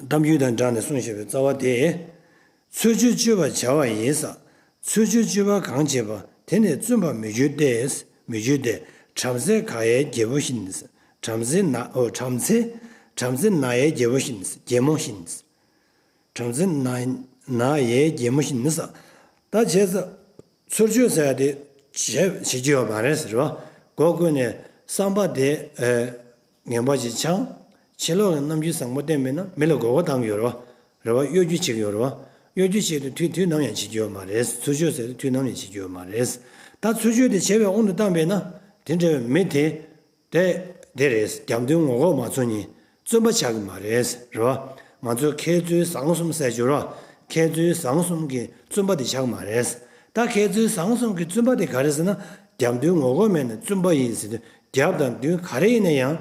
གཏམ་རྒྱུད་དང་སྦྲགས་ནས་གསུངས་བཞག་པའི་རྩ་བ་དེ། ཚུར་གཅོད་གཅོད་པར་བྱ་བ་ཡིན་ས། ཚུར་གཅོད་གཅོད་པ་གང་བྱེད་པ། དེ་ནི་བཙུན་པ་མི་འགྱུར་ཏེ། མི་འགྱུར་ཏེ། བྲམ་ཟེ་ག་ཡའི་རྒྱལ་པོ་བཞིན། བྲམ་ཟེ་ན། ཨོ། བྲམ་ཟེ། བྲམ་ཟེ་ན་ཡའི་རྒྱལ་པོ་བཞིན། རྒྱལ་མོ་བཞིན། བྲམ་ཟེ་ན། ན་ཡའི་རྒྱལ་མོ་བཞིན་ཟེར། ད་བྱས་ཙང་ཚུར་གཅོད་ཟེར་ཡ་དེ་བྱེད་བྱེད་རྒྱུ་ཡོད་མ་རེད་ཟེར་བ། སྒོ་ཀུན་ནས་བསམ་པ་དེ་ཨེ་ངན་པ་ཞིག་འཆང་། ཕྱི་ལོགས་ཀྱི་རྣམ་འགྱུར་བཟང་པོ་བསྟན་པས་ན་མི་ལ་མགོ་སྐོར་བཏང་གི་ཡོད་རེད་བ། རེད་བ། གཡོ་སྒྱུ་བྱེད་ཀྱི་ཡོད་རེད་བ། གཡོ་སྒྱུ་བྱེད་དུས་དུས་དུས་ནམ་ཡང་བྱེད་རྒྱུ་ཡོད་མ་རེད། ཚུར་གཅོད་ཟེར་དུས་དུས་ནམ་ཡང་བྱེད་རྒྱུ་ཡོད་མ་རེད། ད་ཚུར་གཅོད་དེ་བྱས་པའི་དབང་དུ་བཏང་པས་ན་དེ་འདྲ་བའི་མི་དེ། དེ། དེ་རེད། རྒྱབ་མདུན་ངོ་ལྐོག་མ་ཚོར་མཁན་བཙུན་པ་ཆགས་ཀྱི་མ་རེད། རེད་བ། ང་ཚོས་མཁས་བཙུན་བཟང་གསུམ་ཟེར་གྱི་ཡོད་རེད་བ། མཁས་བཙུན་བཟང་གསུམ་གྱི་བཙུན་པ་དེ་ཆགས་ཀྱི་མ་རེད། ད་མཁས་བཙུན་བཟང་གསུམ་གྱི་བཙུན་པ་དེ་ག་རེ་ཟེར་ན། རྒྱབ་མདུན་ངོ་ལྐོག་མེད་ནས་བཙུན་པ་ཡིན་ཟེར་དུས་རྒྱབ་དང་མདུན་ག་རེ་ཡིན་ན་ཡང་།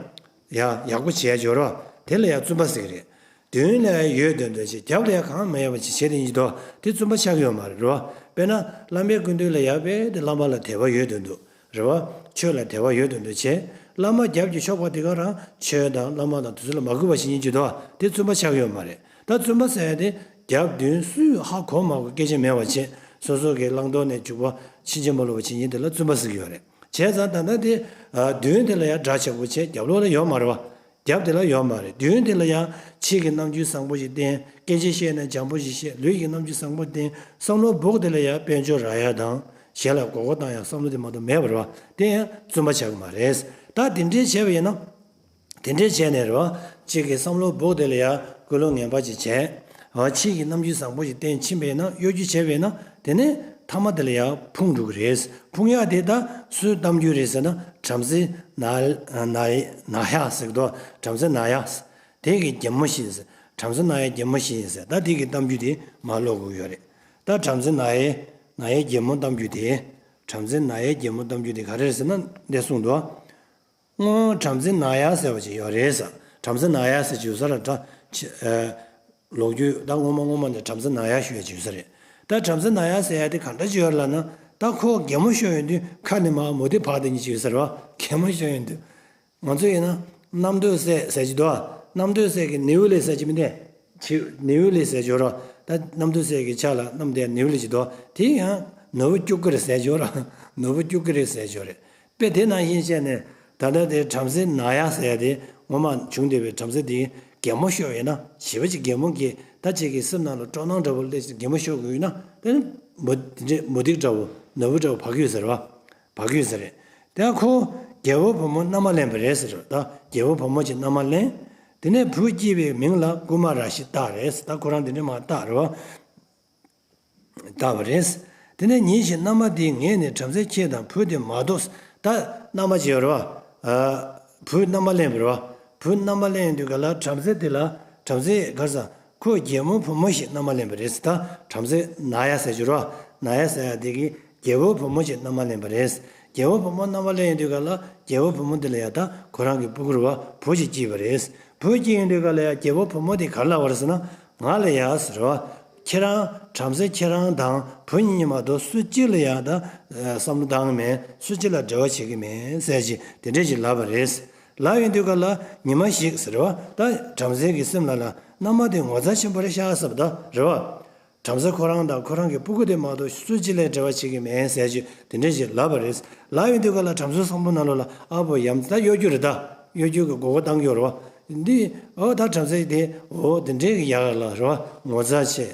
ཡ། ཡག་པོ་བྱས་ཀྱི་ཡོད་རེད་བ། དེ་ལ་ཡང་བཙུན་པ་ཟེར་གྱི་རེད། མདུན་ལ་ཡོད་དོན་དུ་བྱས། རྒྱབ་ལ་ཡང་གང་མ་ཡོད་པ་ཅིག་བྱས་དེ་ཡིན་གྱི་འདུག་དེ་བཙུན་པ་ཆགས་ཀྱི་ཡོད་མ་རེད། རེད་བ། དཔེར་ན་བླ་མའི་སྐུ་མདུན་ལ་ཡར་ཕེབས་ཏེ་བླ་མ་ལ་དད་པ་ཡོད་དོན་དུ། རེད་བ། ཆོས་ལ་དད་པ་ཡོད་དོན་དུ་བྱས། བླ་མ་རྒྱབ་ཀྱི་ཕྱོགས་པ་དེ་ག་རང་ཆོས་དང་བླ་མ་དང་དེ་ཚོ་ལ་མ་གུས་པ་ཞིག་ཡིན་གྱི་འདུག་དེ་བཙུན་པ་ཆགས་ཀྱི་ཡོད་མ་རེད། ད་བཙུན་པ་ཟེར་ཡ་དེ་རྒྱབ་མདུན་སུས་ཧ་གོ་མ་གོ་སྐད་ཆ་མེད་པ་བྱས། སོ་སོ་གི་བླང་དོར་ནས་འཇུག་པ་ཕྱིན་ཅི་མ་ལོག་པ་བྱེད་མཁན་དེ་ལ་བཙུན་པ་ཟེར་གྱི་ཡོད་རེད། བྱས་ཙང་ད་ལྟ་དེ། ཨ། མདུན་དེ་ལ་ཡང་འདྲ་ཆགས་པོ་བྱས། རྒྱབ་ལོགས་ལ་ཡོད་མ་རེད་བ། རྒྱབ་དེ་ལ་ཡོད་མ་རེད། མདུན་དེ་ལ་ཡང་ཕྱི་གི་རྣམ་འགྱུར་བཟང་པོ་ཞིག་བསྟན། སྐད་ཆ་བཤད་ན་འཇམ་པོ་ཞིག་བཤད། ལུས་ཀྱི་རྣམ་འགྱུར་བཟང་པོ་བསྟན། བསམ་བློ་སྦུག་དེ་ལ་ཡང་དཔལ་འབྱོར་རག་ཡ་དང་གཞན་ལ་མགོ་སྐོར་བཏང་ཡ་བསམ་བློ་དེ་མ་གཏོགས་མེད་པ་རེད་བ། དེ་ཡང་བཙུན་པ་ཆགས་ཀྱི་མ་རེད། ད་དེ་འདྲའི་བྱས་པ་ཡིན་ན། དེ་འདྲའི་བྱས་ནས་རེད་བ། གཅིག་གི་བསམ་བློ་སྦུག་དེ་ལ་ཡང་ཀུན་སློང་ངན་པ་ཅིག་བྱས། ཕྱི་གི་རྣམ་འགྱུར་བཟང་པོ་ཞིག་བསྟན་ཕྱིན་པས་ན། གཡོ་སྒྱུ་བྱས་པས་ན། དེ་ནས་ཐ་མ་དེ་ལ་ཡང་ཕུང་འགྲོ་གི་རེད། ཕུང་ཡག་དེ་ད་སུའི་གཏམ་རྒྱུད་རེད་ཟེར་ན། བྲམ་ཟེ་ན། ན། ན་ཡ་ཟེར་གི་འདུག་བྲམ་ཟེ་ན་ཡ། དེ་གི་རྒྱལ་མོ་བཞིན་ཟེར། བྲམ་ཟེ་ན་ཡའི་རྒྱལ་མོ་བཞིན་ཟེར། ད་དེ་གི་གཏམ་རྒྱུད་དེ་མར་ཀློག་དགོས་ཡོད་རེད། ད་བྲམ་ཟེ་ན་ཡའི། ན་ཡའི་རྒྱལ་མོ་གཏམ་རྒྱུད་དེ། བྲམ་ཟེ་ན་ཡའི་རྒྱལ་མོ་གཏམ་རྒྱུད་དེ་ག་རེ་རེད་ཟེར་ན། འདི་གསུངས་འདུག་སྔོན་བྲམ་ཟེ་ན་ཡ་ཟེར་བ་ཅིག་ཡོད་རེད་ཟེར། བྲམ་ཟེ་ན་ཡ་ཟེར་ཅིག་ཡོད་ས་རེད། ད་ཆེ། ཨ། ལོ་རྒྱུས་ད་སྔོན་མ་སྔོན་མ་ནས་བྲམ་ཟེ་ན་ཡ་ཞུ་ཡ་ཅིག་ཡོད་ས་རེད། ད་བྲམ་ཟེ་ན་ཡ་ཟེར་ཡ་དེ་ག་འདྲ་ཅིག་ཡོད་རེད་ལབ་ན། ད་ཁོ་གད་མོ་ཤོར་ཡོང་དུས་ཁ་ནས་མར་མུ་ཏིག་བག་དེ་ཉིད་ཅིག་ཡོད་ས་རེད་བ། གད་མོ་ཤོར་ཡོང་དུས། ང་ཚོ་ཡིན་ན་རྣམ་ཐོས་སྲས་ཟེར་གྱི་འདུག་རྣམ་ཐོས་སྲས་ཀྱི་ནེའུ་ལེ་ཟེར་གྱི་མི་འདུག་ཆེ། ནེའུ་ལེ་ཟེར་གྱི་ཡོད་རེད། ད་རྣམ་ཐོས་སྲས་ཀྱི་ཕྱག་ལ་བསྣམས་བསྡད་ནེའུ་ལེ་ཅིག་འདུག་དེ་ཡང་ནོར་བུ་སྐྱུག་ཀེར་ཟེར་གྱི་ཡོད་རེད། ནོར་བུ་སྐྱུག་ཀེར་ཟེར་གྱི་ཡོད་རེད། དཔེ་དེ་ནང་བཞིན་བྱས་ནས་ད་ལྟ་དེ་བྲམ་ཟེ་ན་ཡ་ཟེར་ཡ་དེ་སྔོན་མ་བྱུང་བསྡད་པའི་བྲམ་ཟེ་དེ་གད་མོ་ཤོར་ཡོད་ན། ཞེ་པོ་ཅིག་གད་མོ་གིས། ད་ཅིག་གི་སེམས་ནང་ལ་སྤྲོ་སྣང་འདྲ་པོ་སླེབས་ཤིང་གད་མོ་ཤོར་དགོས་ཡོད་ན། དེ་ནི་མུ། དེ་འདྲའི་མུ་ཏིག་འདྲ་པོ། ནོར་བུ་འདྲ་པོ་བག་ཡོད་ཟེར་བ། བག་ཡོད་ཟེར་རེད། དེ་ཁོ་རྒྱལ་པོ་བུ་མོ་མནའ་མ་ལེན་པ་རེད་ཟེར། ད་རྒྱལ་པོ་བུ་མོ་ཅིག་མནའ་མ་ལེན། དེ་ནས་བུ་སྐྱེས་པའི་མིང་ལ་ཀུ་མ་ར་ཞེས་བཏགས་རེད་ཟེར། ད་ཁོ་རང་དེ་འདྲའི་མར་བཏགས་རེད་བ། བཏགས་པ་རེད། དེ་ནས་ཉིན་ཞིག་མནའ་མ་དེས་ངས་ནི་བྲམ་ཟེ་ཁྱེད་དང་བུ་དེ་མ་ཐོགས། ད་མནའ་མ་བྱས་ཡོད་རེད་བ། ཨ། བུ་མནའ་མ་ལེན་པ་རེད་བ། བུ་མནའ་མ་ལེན་དུས་ག་ལ་བྲམ་ཟེ་དེ་ལ། བྲམ་ཟེ་ག་རེ་ཟ། ཁོ་རྒྱལ་མོ་བུ་མོ་ཞིག་མནའ་མ་ལེན་པ་རེད་ཟེར། ད་བྲམ་ཟེ་ན་ཡ་ཟེར་གྱི་རེད་བ། ན་ཡ་ཟེར་ཡ་དེ་གིས་རྒྱལ་པོ་བུ་མོ་ཞིག་མནའ་མ་ལེན་པ་རེད། རྒྱལ་པོ་བུ་མོ་མནའ་མ་ལེན་དུས་ག་ལ་རྒྱལ་པོ་བུ་མོ་དེ་ལ་ཡ་ད་ཁོ་རང་གི་སྤུ་གུ་རེད་བ། བུ་ཞིག་སྐྱེས་པ་རེད། བུ་སྐྱེས་ཡོང་དུས་ག་ལ་ཡ་རྒྱལ་པོ་བུ་མོ་དེ་ག་རེ་ལབ་པ་རེད་ཟེར་ན། ང་ལ་ཡ་ཟེར་བ། ཁྱེད་རང་། བྲམ་ཟེ་ཁྱེད་རང་དང་བུ་གཉིས་མ་གཏོགས་སུ་གཅིག་ལ་ཡང་ད་བསམ་བློ་བཏང་གི་མེད། སུ་གཅིག་ལ་འབྲེལ་བ་བྱེད་ཀྱི་མེད་ཟེར་ཅིག་དེ་འདྲས་ཅིག་ལབ་པ་རེད། ལབ་ཡོང་དུས་ག་ལ་ཉི་མ་ཞིག་ཟེར་བ། ད་བྲམ་ཟེ་གི་སེམས་ལ་ལ་མནའ་མ་དེ་ངོ་མཚར་ཆེན་པོ་རེད་ཤག་ཟེར་བ་ད་རེད་བ། བྲམ་ཟེ་ཁོ་རང་དང་ཁོ་རང་གི་སྤུ་གུ་དེ་མ་གཏོགས་སུ་གཅིག་ལ་འབྲེལ་བ་བྱེད་ཀྱི་མེད་ཟེར་ཅིག་དེ་འདྲས་ཅིག་ལབ་པ་རེད། ལབ་ཡོང་དུས་ག་ལ་བྲམ་ཟེ་བསམ་བློ་ནང་ལོགས་ལ་ཨ་བོ་ཡ་མཚན་ད་གཡོ་སྒྱུ་རེད། ད་གཡོ་སྒྱུ་གི་མགོ་སྐོར་བཏང་གི་ཡོད་རེད་བ། འདི་ཨོ་ད་བྲམ་ཟེ་དེ་ཨོ་དེ་འདྲའི་གི་ཡག་ལ་རེད་བ། ངོ་མཚར་ཆེ།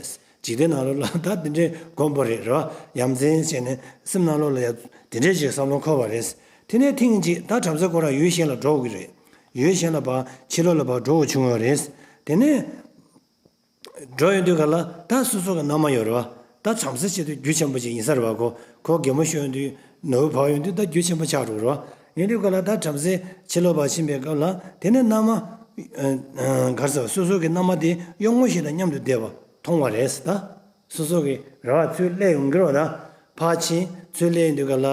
འཇིག་རྟེན་ནང་ལོགས་ལ་ད་དེ་འདྲའི་དཀོན་པོ་རེད་རེད་བ། ཡ་མཚན་བྱས་ནས་སེམས་ནང་ལོགས་ལ་ཡ་དེ་འདྲའི་ཞིག་བསམ་བློ་འཁོར་བ་རེད། དེ་ནས་ཐེངས་གཅིག་ད་བྲམ་ཟེ་ཁོ་རང་ཡུལ་གཞན་ལ་འགྲོ་དགོས་ཀྱི་རེད། ཡུལ་གཞན་ལ་ཕར་ཕྱི་ལོགས་ལ་ཕར་འགྲོ་དགོས་བྱུང་བ་རེད། དེ་ནས་འགྲོ་ཡོང་དུས་ག་ལ་ད་སོ་སོ་གི་མནའ་མ་ཡོད་རེད་བ། ད་བྲམ་ཟེ་བྱེད་དུས་རྒྱུ་ཆེན་པོ་ཅིག་ཡིན་ས་རེད་བ། ཁོ་ཁོ་རྒན་མོ་ཤོར་དུས་ནོར་བུ་བབས་ཡོང་དུས་ད་རྒྱུ་ཆེན་པོ་ཆགས་འགྲོ་གི་རེད་བ། ཡིན་དུས་ག་ལ་ད་བྲམ་ཟེ་ཕྱི་ལོགས་ཕར་ཕྱིན་པའི་སྐབས་ལ་དེ་ནས་མནའ་མ་ག་རེ་ཟེར་བ། སོ་སོ་གི་མནའ་མ་དེ་གཡོག་མོ་ཞིག་དང་མཉམ་དུ་བསྡད་པ་མཐོང་བ་རེད་ད། སོ་སོ་གི་རེད་བ། ཚུར་སླེབས་ཡོང་གི་རེད་བ། ད་ཕར་ཕྱིན་ཚུར་སླེབས་ཡོང་དུས་ག་ལ་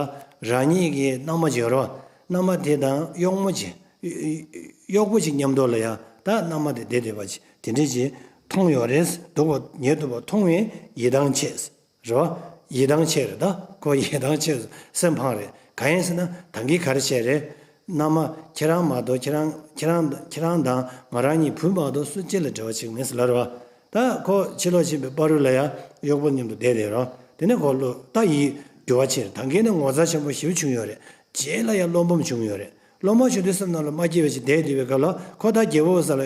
རང་ཉིད་ཀྱི་མནའ་མ་ཅིག་ཡོད་རེད་བ། མནའ་མ་དེ་དང་གཡོག་མོ་ཅིག་གཡོག་པོ་ཅིག་མཉམ་དུ་ལ་ཡ་ད་མནའ་མ་དེ་བསྡད་བསྡད་པ་ཅིག་དེ་འདྲ་ཅིག་མཐོང་ཡོད་རེད། སྡུག་པ་ཉེ་སྡུག་པ་མཐོང་བས་ཡིད་ཐང་ཆད། རེད་བ། ཡིད་ཐང་ཆད་རེད་ད། ཁོ་ཡིད་ཐང་ཆད་སོང་། སེམས་ཕངས་རེད། གང་ཡིན་ཟེར་ན་ད་གིན་ག་རེ་བྱས་རེད། མནའ་མ་ཁྱེད་རང་མ་གཏོགས་ཁྱེད་རང་ཁྱེད་རང་ཁྱེད་རང་དང་ང་རང་གཉིས་བུ་མ་གཏོགས་སུ་གཅིག་ལ་འབྲེལ་བ་བྱེད་ཀྱི་མེད་ཟེར་ལབ་རེད་བ། ད་ཁོ་ཕྱི་ལོགས་ཕྱིན་པའི་བར་དུ་ལ་ཡ་གཡོག་པོ་མཉམ་དུ་བསྡད་བསྡད་རོགས། དེ་ནས་ཁོ་བློ་ད་ཡིད་འགྱུར་བ་ཕྱིན། ད་གིན་ནས་ངོ་ཚ་ཆེན་པོ་ཞེ་པོ་བྱུང་ཡོད་རེད། རྗེས་ལ་ཡང་བློ་ཕམ་བྱུང་ཡོད་རེད། བློ་ཕམ་བྱུང་དུས་སེམས་ནང་ལ་མ་སྐྱིད་པ་ཞིག་བསྡད་བསྡད་པའི་སྐབས་ལ་ཁོ་ད་རྒྱལ་པོ་ས་ལ་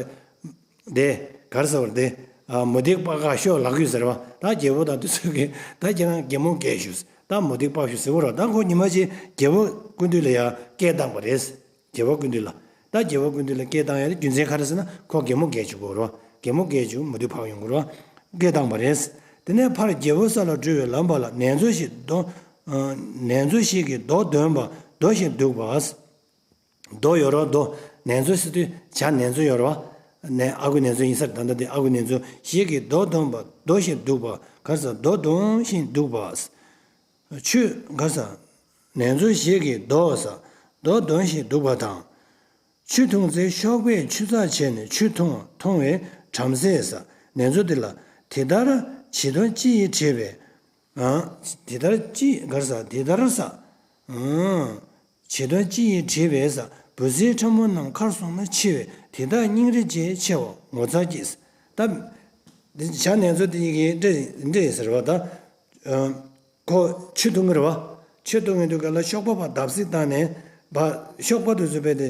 དེ་ག་རེ་ཟེར་བ་རེད། དེ་ཨ་མུ་ཏིག་པགས་ཁ་ཤོག་ལག་ཡོད་ཟེར་བ། ད་རྒྱལ་པོ་དང་དེ་ཚོས་ཀྱིས་ད་ཁྱེད་རང་རྒན་མོ་སྐད་ཞུ། ད་མུ་ཏིག་པགས་ཞུ་ཟེར་བ་རེད། ད་ཁོ་ཉི་མ་གཅིག་རྒྱལ་པོ་སྐུ་མདུན་ལ་ཡ་སྐད་བཏང་བ་རེད། རྒྱལ་པོ་སྐུ་མདུན་ལ། ད་རྒྱལ་པོ་སྐུ་མདུན་ལ་སྐད་བཏང་ཡ་དེ་རྒྱུ་མཚན་ག་རེ་ཟེར་ན་ཁོ་རྒན་མོ་སྐད་ཞུ་དགོས་རེད། རྒན་མོ་སྐད་ཞུ་མུ་ཏིག་ཕག་ཡོང་དགོས་རེད། སྐད་བཏང་བ་རེད། དེ་ནས་ཕར་རྒྱལ་པོའི་ས་ལ་འགྲོ་བའི་ལམ་བར་ལ་ནེ་ཙོ་ཞིག་རྡོ། ནེ་ཙོ་ཞིག་གིས་རྡོ་འདོན་པ་རྡོ་ཞིག་འདུག་པ། རྡོ་ཡོད་རོགས་རྡོ། ནེ་ཙོ་ཟེར་དུས་བྱ་ནེ་ཙོ་ཡོད་རོགས། ནས་ཨ་ཁུ་ནེ་ཙོ་ཡིན་ས་རེད། ད་ལྟ་དེ་ཨ་ཁུ་ནེ་ཙོ་ཞིག་གིས་རྡོ་འདོན་པ་རྡོ་ཞིག་འདུག་པ། ག་རེ་ཟེར། རྡོ་འདོན་བཞིན་འདུག་པ། ཆུ་ག་རེ་ཟེར། ནེ་ཙོ་ཞིག་གིས་རྡོ་ཟེར། རྡོ་འདོན་བཞིན་འདུག་པ་དང་། ཆུ་འཐུང་ཚེ་གཤོག་པས་ཆུ་ཚགས་བྱས་ནས་ཆུ་འཐུང་འཐུང་བས་བྲམ་ཟེས་ཟེར་ནེ་ཙོ་དེ་ལ། དེ་ལྟར་བྱི་དོན་ཅི་ཡིས་བྲིས་པས། ཨང་། དེ་ལྟར་ཅི་ག་རེ་ཟེར། དེ་ལྟར་ཟེར། ཨང་། བྱི་དོན་ཅི་ཡིས་བྲིས་པས་ཟེར། བུ་ཚའི་ཕྲ་མོ་རྣམས་ཁར་སོང་ན་འཆི་བས་དེ་དག་སྙིང་རེ་རྗེ་ཆེ་བ་ངོ་མཚར་སྐྱེས། ད་འདི་བྱ་ནེ་ཙོ་དེ་གཉིས་ཀྱིས་འདྲེ་འདྲེ་ཟེར་བ་ད། ཨང་། ཁོ་ཆུ་འཐུང་གི་རེད་བ། ཆུ་འཐུང་གི་དུས་སྐབས་ལ་གཤོག་པ་ཕར་བརྡབ་གསིག་བཏང་ནས་བ། གཤོག་པ་དེ་ཚོ་རྦད་དེ་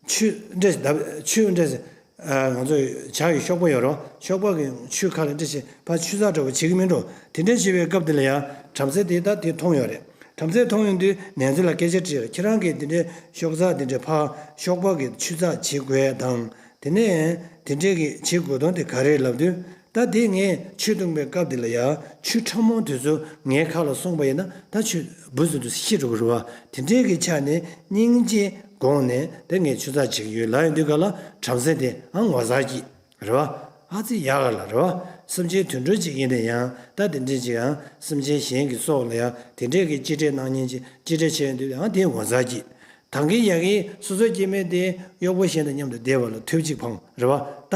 ཆུ་འདྲེ་བརྡབ། ཆུ་འདྲེ། ཨ། ང་ཚོ་བྱ་ཡི་གཤོག་པ་ཡོད་རོ། གཤོག་པ་གི་ཆུ་ཁ་ལ་འདྲེ་བྱས་ཕར་ཆུ་ཚགས་འདྲ་བོ་བྱེད་ཀྱི་མིན་འགྲོ། དེ་འདྲ་བྱེད་པའི་སྐབས་དེ་ལ་ཡང་བྲམ་ཟེ་དེས་ད་དེ་མཐོང་ཡོད་རེད། བྲམ་ཟེ་མཐོང་ཡོང་དུས་ནེ་ཙོ་ལ་སྐད་ཆ་དྲིས་རེད། ཁྱེད་རང་གིས་དེ་འདྲའི་གཤོག་ཚགས་དེ་འདྲའི་ཕར་གཤོག་པ་གི་ཆུ་ཚགས་བྱེད་དགོས་ཡ་དང་། དེ་ནས་དེ་འདྲས་ཀྱི་བྱེད་དགོས་དོན་དེ་ག་རེ་ལབ་དུས། ད་དེ་ངས་ཆུ་འཐུང་པའི་སྐབས་དེ་ལ་ཡ་ཆུ་ཕྲ་མོ་དེ་ཚོ་ངའི་ཁ་ལ་སོང་པ་ཡིན་ན་ད་ཆུ་འབུ་ཚོ་དེ་ཤི་འགྲོ་གི་རེད་བ། དེ་འདྲས་ཀྱི་ཆ་ནས་སྙིང་རྗེ་དགོངས་ནས་དེ་ངས་ཆུ་ཚགས་བྱེད་ཀྱི་ཡོད་ལབ་ཡོང་དུས་ག་ལ་བྲམ་ཟེ་དེ་ཨ་ངོ་མཚར་སྐྱེས་རེད་བ། ཨ་ཙི་ཡག་ག་ལ་རེད་བ། སེམས་ཅན་དུད་འགྲོ་ཅིག་ཡིན་ན་ཡང་ད་དེ་འདྲས་ཅིག་ཨ་སེམས་ཅན་གཞན་གྱི་སྲོག་ལ་ཡ་དེ་འདྲས་ཀྱི་གཅེས་སྤྲས་གནང་མཁན་ཅིག་གཅེས་སྤྲས་བྱས་ཡོང་དུས་ཨ་དེ་ངོ་མཚར་སྐྱེས། ད་གིན་ཡ་གིན་སོ་སོའི་སྐྱེ་དམན་དེ་གཡོག་པོ་གཞན་དང་མཉམ་དུ་བསྡད་པ་ལ་ཐབས་གཅིག་ཕངས་རེད་བ། ད་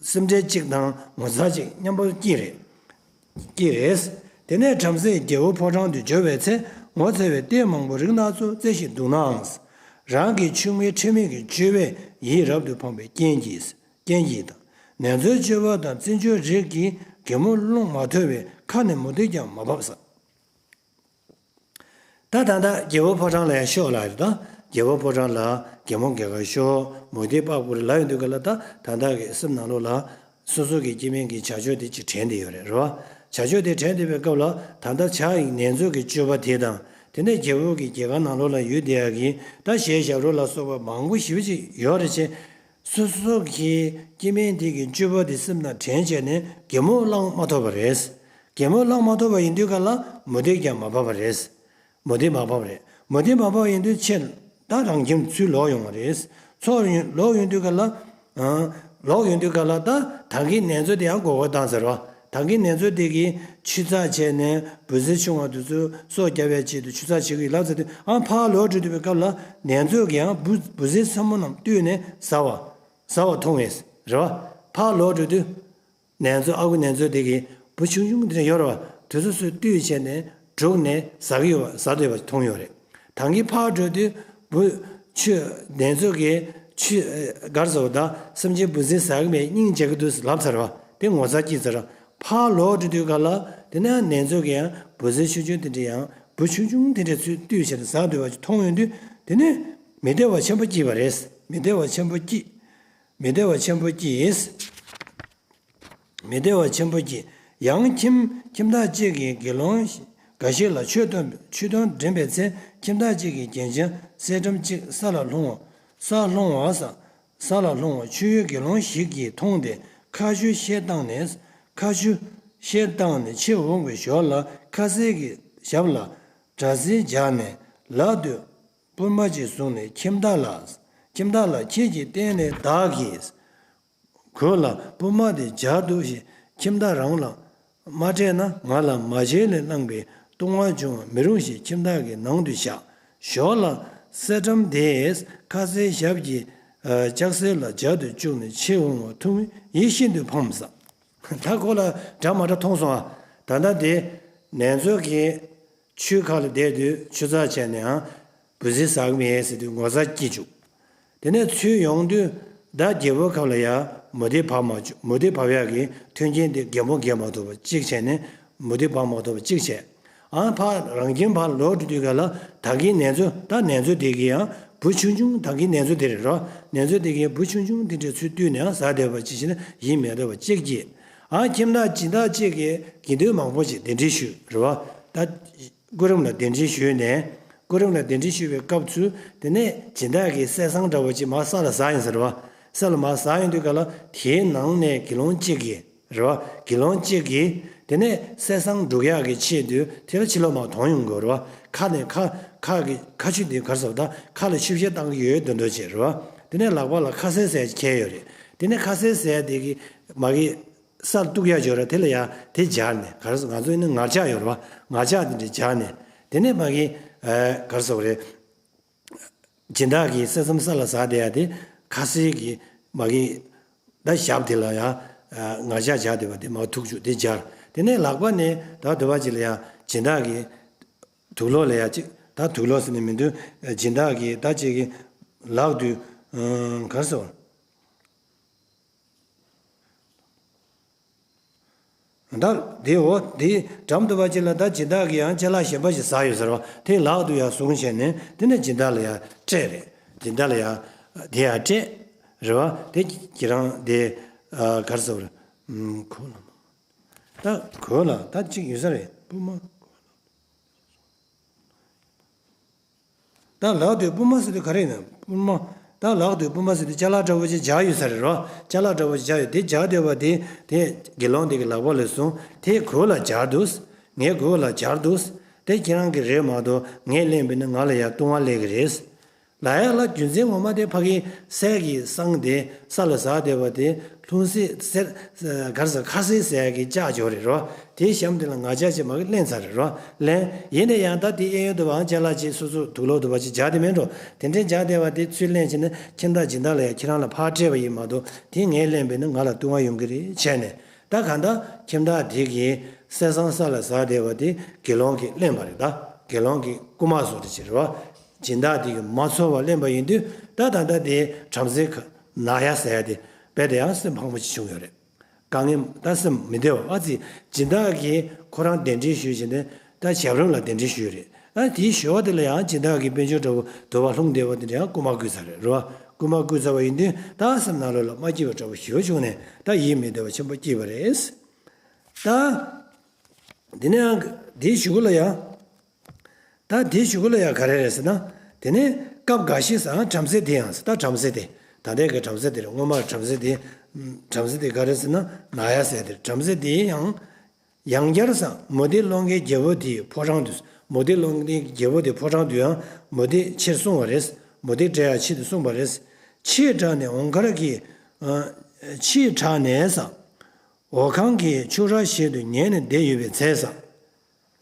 སེམས་ཁྲལ་གཅིག་དང་ངོ་མཚར་གཅིག་མཉམ་པོ་སྐྱེས་རེད། སྐྱེས་རེད། དེ་ནས་བྲམ་ཟེས་རྒྱལ་པོ་ཕོ་བྲང་དུ་འབྱོར་བའི་ཚེ་ངོ་མཚར་བའི་ལྟས་མང་པོ་རིགས་སྣ་ཚོགས་བཙལ་ཞིང་འདུག་ནའང་། རང་གི་ཆུང་མའི་ཁྲེལ་མེད་ཀྱི་སྤྱོད་པས་ཡིད་རབ་ཏུ་ཕངས་པའི་རྐྱེན་གྱིས། རྐྱེན་གྱིས་དང་། ནེ་ཙོའི་སྤྱོད་པ་དང་བརྩི་འཇོག་རིགས་ཀྱིས་རྒན་མོ་བློ་མ་ཐུབ་པས་ཁ་ནས་མུ་སྟེགས་ཀྱང་མ་བབས་ས། ད་ད་ལྟ་རྒྱལ་པོ་ཕོ་བྲང་ལ་ཡང་ཤོག་ལབ་རེད་ད། རྒྱལ་པོ་ཕོ་བྲང་ལ་རྒན་མོ་རྒས་གར་ཤོག་མུ་སྟེགས་པགས་པོ་རེད་ལབ་ཡོང་དུས་ག་ལ་ད་ད་ལྟ་གི་སེམས་ནང་ལོགས་ལ་སོ་སོ་གི་སྐྱེ་དམན་གྱི་བྱ་སྤྱོད་དེ་ཅིག་དྲན་བསྡད་ཡོད་རེད་རེད་བ། བྱ་སྤྱོད་དེ་དྲན་བསྡད་པའི་སྐབས་ལ་ད་ལྟ་བྱ་ཡི་ནེ་ཙོ་གི་སྤྱོད་པ་དེ་དང་དེ་ནས་རྒྱལ་པོ་གི་རྒྱལ་ཁང་ནང་ལོགས་ལ་ཡོད་བསྡད་ཡ་གི་ད་གཞས་ཞབས་བྲོ་ལ་སོགས་པ་མང་པོ་ཞེ་པོ་ཅིག་ཡོད་རེད་ཅེ། སོ་སོ་གི་སྐྱེ་དམན་དེ་གི་སྤྱོད་པ་དེ་སེམས་ནང་དྲན་བྱས་ནས་རྒན་མོ་བླངས་མ་ཐུབ་པ་རེད། རྒན་མོ་བླངས་མ་ཐུབ་པ་ཡིན་དུས་ག་ལ་མུ་སྟེགས་ཀྱང་མ་བབས་པ་རེད། མུ་སྟེགས་མ་བབས་རེད། མུ་སྟེགས་མ་བབས་ཡིན་དུས་ཕྱིར་ད་རང་ཁྱིམ་ཚུར་ལོག་ཡོང་བ་རེད། ཚུར་ལོག་ཡོང་དུས་ག་ལ། ལོག་ཡོང་དུས་ག་ལ་ད་ད་གིན་ནེ་ཙོ་དེ་ཡང་མགོ་སྐོར་བཏང་ཟེར་བ། ད་གིན་ནེ་ཙོ་དེ་གིས་ཆུ་ཚགས་བྱས་ནས་འབུ་སྲིན་ཆུང་བ་དེ་ཚོ་སྲོག་སྐྱོབ་ཡ་ཆེད་དུ་ཆུ་ཚགས་བྱེད་ཀྱི་ཡོད་ལབ་ཟེར་དུས་ཨ་ཕར་ལོག་འགྲོ་དུས་པའི་སྐབས་ལ་ནེ་ཙོ་གིས་ཡང་འབུ་འབུ་སྲིན་ཚ་མོ་རྣམས་བཏུལ་ནས་ཟ་བ། ཟ་བ་མཐོང་བས་རེད་བ། ཕར་ལོག་འགྲོ་དུས། ནེ་ཙོ་ཨ་ཁུ་ནེ་ཙོ་དེ་གིས་འབུ་ཆུང་ཆུང་དེ་འདྲ་ཡོད་རེད་བ། དེ་ཚོ་ཚུར་བཏུལ་བྱས་ནས་བསྒྲུགས་ནས་ཟ་གི་ཡོད་པ་ཟ་འདོད་པ་མཐོང་ཡོད་རེད། ད་གིན་ཕར་འགྲོ་དུས་འབུ་ཆུ་ནེ་ཙོ་གིས་ཆུ་གར་ཟ་བ་ད་སེམས་ཅན་འབུ་སྲིན་ཟ་གི་མེད་སྙིང་རྗེ་གི་འདུག་ལབ་ཚར་བ་དེ་ངོ་མཚར་སྐྱེས་ཚར། ཕར་ལོག་འགྲོ་དུས་ག་ལ་དེ་ནས་ནེ་ཙོ་གིས་ཡང་འབུ་སྲིན་ཆུང་ཆུང་དེ་འདྲ་ཡང་འབུ་ཆུང་ཆུང་དེ་འདྲ་ཚུར་བཏུལ་བྱས་ནས་ཟ་འདོད་པ་ཅིག་མཐོང་ཡོང་དུས་དེ་ནས་མི་བདེ་བ་ཆེན་པོ་སྐྱེས་པ་རེད། མི་བདེ་བ་ཆེན་པོ་སྐྱེས། མི་བདེ་བ་ཆེན་པོ་སྐྱེས། མི་བདེ་བ་ཆེན་པོ་སྐྱེས། ཡང་ཁྱིམ་ཁྱིམ་བདག་ཅིག་གིས་དགེ་སློང་འགའ་ཞིག་ལ་ཆོས་སྟོན་ཆོས་སྟོན་འདྲེན་པའི་ཚེ་ཁྱིམ་བདག་ཅིག་གིས་རྒྱན་ཆ་གསེར་ཌམ་གཅིག་ས་ལ་ལྷུང་བ། ས་ལྷུང་བ་ས། ས་ལ་ལྷུང་བ་མཆོད་ཡོན་དགེ་སློང་ཞིག་གིས་མཐོང་སྟེ་ཁ་ཆུ་བཤལ་བཏང་ནས་ཁ་ཆུ་ ཤེད་བཏང་ནས་ཕྱིར་འོང་བའི་ཞོར་ལ་ཁ་ཟས་ཀྱི་ཞབས་ལ་སྒྲ་སེན་སྦྱར་ནས་ལག་ཏུ་སྤུར་མ་ཅིག་བཟུང་ནས། ཁྱིམ་བདག་ལ། ཁྱིམ་བདག་ལ་ཁྱེད་ཀྱིས་བལྟས་ནས་བདག་གིས་ཁོ་ལ་སྤུར་མ་དེ་སྦྱར་འདུག་ཞེས་ཁྱིམ་བདག་རང་ལ་མ་སྤྲད་ན། ང་ལ་མ་བྱས་ནས་བླངས་པའི་ལྟུང་བ་འབྱུང་བ་མི་རུང་ཞེས་ཁྱིམ་བདག་གི་ནང་དུ་བཞག། ཞོར་ལ་གསེར་སྦྲམ་དེས་ཁ་ཟས་ཞབས་ཀྱི་ལྕགས་གསེར་ལ་སྦྱར་དུ་བཅུག་ནས་ཕྱིར་འོང་བ་ཐུགས་ཡིད་ཤིན་ཏུ་ཕམ་ཟེར། ད་ཁོ་ལ་འདྲ་མ་འདྲ་མཐོང་སོང་ཨ། ད་ལྟ་དེ་ནེ་ཙོ་གིས་ཆུའི་ཁ་ལ་བསྡད་དུས་ཆུ་ཚགས་བྱས་ནས་ཨ། འབུ་སྲིན་ཟ་གི་མེད་ཟེར་དུས་ངོ་ཚ་སྐྱེ་བཅུག་དེ་ནས་ཚུར་ཡོང་དུས་ད་རྒྱལ་པོའི་ཁབ་ལ་ཡ་མུ་སྟེགས་བབས་མ་བཅུག་མུ་སྟེགས་བབས་ཡག་གི་མཐུན་རྐྱེན་དེ་རྒན་པོ་རྒན་མ་ཐུབ་པ་གཅིག་བྱས་ནས་མུ་སྟེགས་བབས་མ་ཐུབ་པ་གཅིག་བྱས། ཨ་ཕ་རང་ཁྱིམ་ཕར་ལོག་འགྲོ་དུས་ག་ལ་ད་གིན་ནེ་ཙོ་ད་ནེ་ཙོ་དེ་གི་ཡང་བུ་ཆུང་ཆུང་ད་གིན་ནེ་ཙོ་དེ་རེད་རོ། ནེ་ཙོ་དེ་གི་བུ་ཆུང་ཆུང་དེ་འདྲས་ཚུར་བཏུལ་ནས་ཡང་ཟ་བསྡད་པ་གཅིག་བྱས་ན་ཡིད་མི་བདེ་བ་གཅིག་སྐྱེས། ཨ་ཁྱིམ་བདག་སྦྱིན་བདག་གཅིག་གིས་དགེ་འདུན་མང་པོ་ཞིག་གདན་འདྲེན་ཞུས་རེད་བ། ད་སྐུ་རིམ་ལ་གདན་འདྲེན་ཞུས་ནས་སྐུ་རིམ་ལ་གདན་འདྲེན་ཞུས་པའི་སྐབས་ཚུལ་དེ་ནས་སྦྱིན་བདག་གིས་གསེར་སྲང་འདྲ་བོ་ཅིག་མར་ས་ལ་ཟག་ཡིན་ཟེར་བ། ས་ལ་མར་ཟག་ཡོང་དུས་ག་ལ་དེའི་ནང་ནས་དགེ་སློང་གཅིག་གིས་རེད་བ། དགེ་སློང་གཅིག་གིས་དེ་ནས་གསེར་སྲང་སྒྲུག་ཡག་གི་ཆེད་དུ་དེ་ལ་ཕྱི་ལོགས་མར་དོང་ཡོང་དགོས་རེད་བ། ཁ་ནས་ཁ་ཁ་གི་ཁ་ཆུ་དེ་གར་སོགས་དང་ཁ་ལ་ཆུ་བཤལ་བཏང་གི་ཡོད་འདོད་འདོད་བྱེད་རེད་བ། དེ་ནས་ལག་པ་ལ་ཁ་ཟས་ཟས་ཅིག་འཁྱེར་ཡོད་རེད། དེ་ནས་ཁ་ཟས་ཟས་དེ་གི་མ་གི་སར་གཏུག་ཡ་འབྱོར་ར་དེ་ལ་ཡ་དེ་སྦྱར་ནས་ག་རེ་ཟེར་ང་ཚོ་ཡིན་ན་ངར་ལྕགས་ཡོད་རེད་བ། ངར་ལྕགས་དེ་འདྲ་སྦྱར་ནས་དེ་ནས་མ་གི་ཨ་ག་རེ་ཟེར་དགོས་རེད། སྦྱིན་བདག་གིས་གསེར་ཟམ་ས་ལ་ཟགས་བསྡད་ཡ་དེ་ཁ་ཟས་ཀྱི་མ་གི་ད་ཞབས་དེ་ལ་ཡ་ངར་ལྕགས་སྦྱར་བསྡད་པ་དེ་མ་ཐུག་བཅུག་དེ་སྦྱར། དེ་ནས་ལག་པ་ནས་ད་དུ་བ་ཅིག་ལ་ཡ་སྦྱིན་བདག་གིས་དུག་ལོག་ལ་ཡ་ཅིག་ད་དུག་ལོག་ཟེར་ནས་མི་འདུག་སྦྱིན་བདག་གིས་ད་ཅིག་གི་ལག་ཏུ་ག་རེ་ཟེར་བ། ད་དེ་འོ་དེ་འགྲམ་དུ་བ་ཅིག་ལ་ད་སྦྱིན་བདག་གིས་ཡང་ཅ་ལག་གཞན་པ་ཞིག་ཟ་ཡོད་ཟེར་བ་དེ་ལག་ཏུ་ཡང་བཟུང་བྱས་ནས་དེ་ནས་སྦྱིན་བདག་ལ་ཡང་སྤྲད་རེད། སྦྱིན་བདག་ལ་ཡང་དེ་ཡང་སྤྲད་རེད་བ། དེ་ཁྱེད་རང་དེ་ག་རེ་ཟེར་བ་རེད། གོ་ལ་ད་གོ་ལ་ད་ཅིག་ཡོད་ས་རེད་སྤུ་མ། ད་ལག་ཏུ་སྤུ་མ་ཟེར་དུས་ག་རེ་ཡིན་ན་སྤུ་མ། ད་ལག་ཏུ་སྤུ་མ་ཟེར་དུས་ཅ་ལག་འདྲ་བོ་ཅིག་སྦྱར་ཡོད་ས་རེད་རོ། ཅ་ལག་འདྲ་བོ་ཅིག་སྦྱར་ཡོད་དེ་སྦྱར་བསྡད་པ་དེ་དེ་དགེ་སློང་དེ་གི་ལག་པ་ལ་བཟུང་དེ་གོས་ལ་སྦྱར་འདུག་ངའི་གོས་ལ་སྦྱར་འདུག་དེ་ཁྱེད་རང་གི་རེད་མ་གཏོགས་ངས་ལེན་པས་ན་ང་ལ་ཡང་ལྟུང་བ་སླེབས་ཀྱི་རེད། ལབ་ཡག་ལ་རྒྱུ་མཚན་ངོ་མ་དེ་ཕ་གི་གསེར་གྱི་སྲང་དེ་ས་ལ་ཟགས་བསྡད་པ་དེ་ལྷུང་བཟེད་གསེར་ག་རེ་ཟེར་ཁ་ཟས་ཟ་ཡག་གི་ལྕགས་ཇོ་རེད་རོ། དེའི་གཤམ་དེ་ལ་ང་ཅག་ཅིག་མ་གི་ལེན་ཚར་རེད་རོ། ལེན་ཡིན་ན་ཡང་ད་དེ་གཡས་གཡོན་དུ་བའང་ཅ་ལག་ཅིག་སོ་སོ་དུག་ལོག་དུ་བ་ཅིག་སྦྱར་དེ་མིན་འགྲོ། དེ་འདྲའི་སྦྱར་བསྡད་པ་དེ་ཚུར་ལེན་བྱས་ན་ཁྱིམ་བདག་སྦྱིན་བདག་ལ་ཡང་ཁྱེད་རང་ལ་ཕར་སྤྲད་པ་ཡིན་མ་གཏོགས་དེ་ངས་ལེན་པས་ན་ང་ལ་ལྟུང་བ་ཡོང་གི་རེད་བྱས་ནས་ད་གང་ལྟར་ཁྱིམ་བདག་དེ་གིས་གསེར་སྲང་ས་ལ་ཟགས་བསྡད་པ་དེ་དགེ་སློང་གིས་ལེན་པ་རེད། ད་དགེ་སློང་གི་རྐུ་མ་བཟོ་འདྲ་ཅིག་རེད་བ། སྦྱིན་བདག་དེ་གིས་མ་ཚོར་བར་ལེན་པ་ཡིན་དུས་ད་ད་ལྟ་དེ་བྲམ་ཟེ་ཁ་ན་ཡ་ཟེར་ཡ་དེ་རྦད་དེ་ཡང་སེམས་ཕངས་པོ་ཅིག་བྱུང་ཡོད་རེད། དཀའ་ངལ་ད་སེམས་མི་བདེ་བ་ཨ་ཙི། སྦྱིན་བདག་གིས་ཁོ་རང་གདན་འདྲེན་ཞུས་བྱས་ནས་ད་ཞབས་རིམ་ལ་གདན་འདྲེན་ཞུས་རེད། ཨ་དེའི་ཞོར་དེ་ལ་ཡང་སྦྱིན་བདག་གི་དཔལ་འབྱོར་འདྲ་བོ་དུ་བ་ལྷུང་བསྡད་པ་དེ་འདྲ་ཡང་རྐུ་མ་རྐུས་ཚར་རེད་རེད་བ། རྐུ་མ་རྐུས་ཚར་བ་ཡིན་དུས་ད་སེམས་ནང་ལོགས་ལ་མ་སྐྱིད་པ་འདྲ་བོ་ཞེ་པོ་བྱུང་ནས་ད་ཡིད་མི་བདེ་བ་ཆེན་པོ་སྐྱེས་པ་རེད། ད། འདི་ནས་ཡང་འདིའི་གཞུག་གུ་ལ་ཡང་། ད་འདིའི་གཞུག་གུ་ལ་ཡང་ག་རེ་རེད་ཟེར་ན། དེ་ནས་སྐབས་འགའ་ཞིག་སུའང་བྲམ་ཟེ་དེ་ཡང་ཟེར་ད་བྲམ་ཟེ་དེ། ད་ལྟའི་གི་བྲམ་ཟེ་དེ་རེད་སྔོན་མར་བྲམ་ཟེ་དེ། བྲམ་ཟེ་དེ་ག་རེ་ཟེར་ན་ན་ཡ་ཟེར་དེ་རེད་བྲམ་ཟེ་དེ་ཡང་། ཡང་བསྐྱར་སུའང་མུ་སྟེགས་སློང་མཁན་རྒྱལ་པོ་དེའི་ཕོ་བྲང་དུ། མུ་སྟེགས་སློང་མཁན་རྒྱལ་པོ་དེའི་ཕོ་བྲང་དུ་ཡང་མུ་སྟེགས་ཕྱིར་སོང་བ་རེད། མུ་སྟེགས་བསྒྲལ་ཡག་ཆེད་དུ་སོང་བ་རེད། ཕྱིའི་བྲག་ནས་འོང་མཁར་གྱི། ཕྱིའི་བྲག་ནས་ཟེར། འོ་ཁང་གི་ཕྱུགས་ར་ཞིག་ཏུ་ཉལ་ནས་བསྡད་ཡོད་པའི་ཚེ་ས།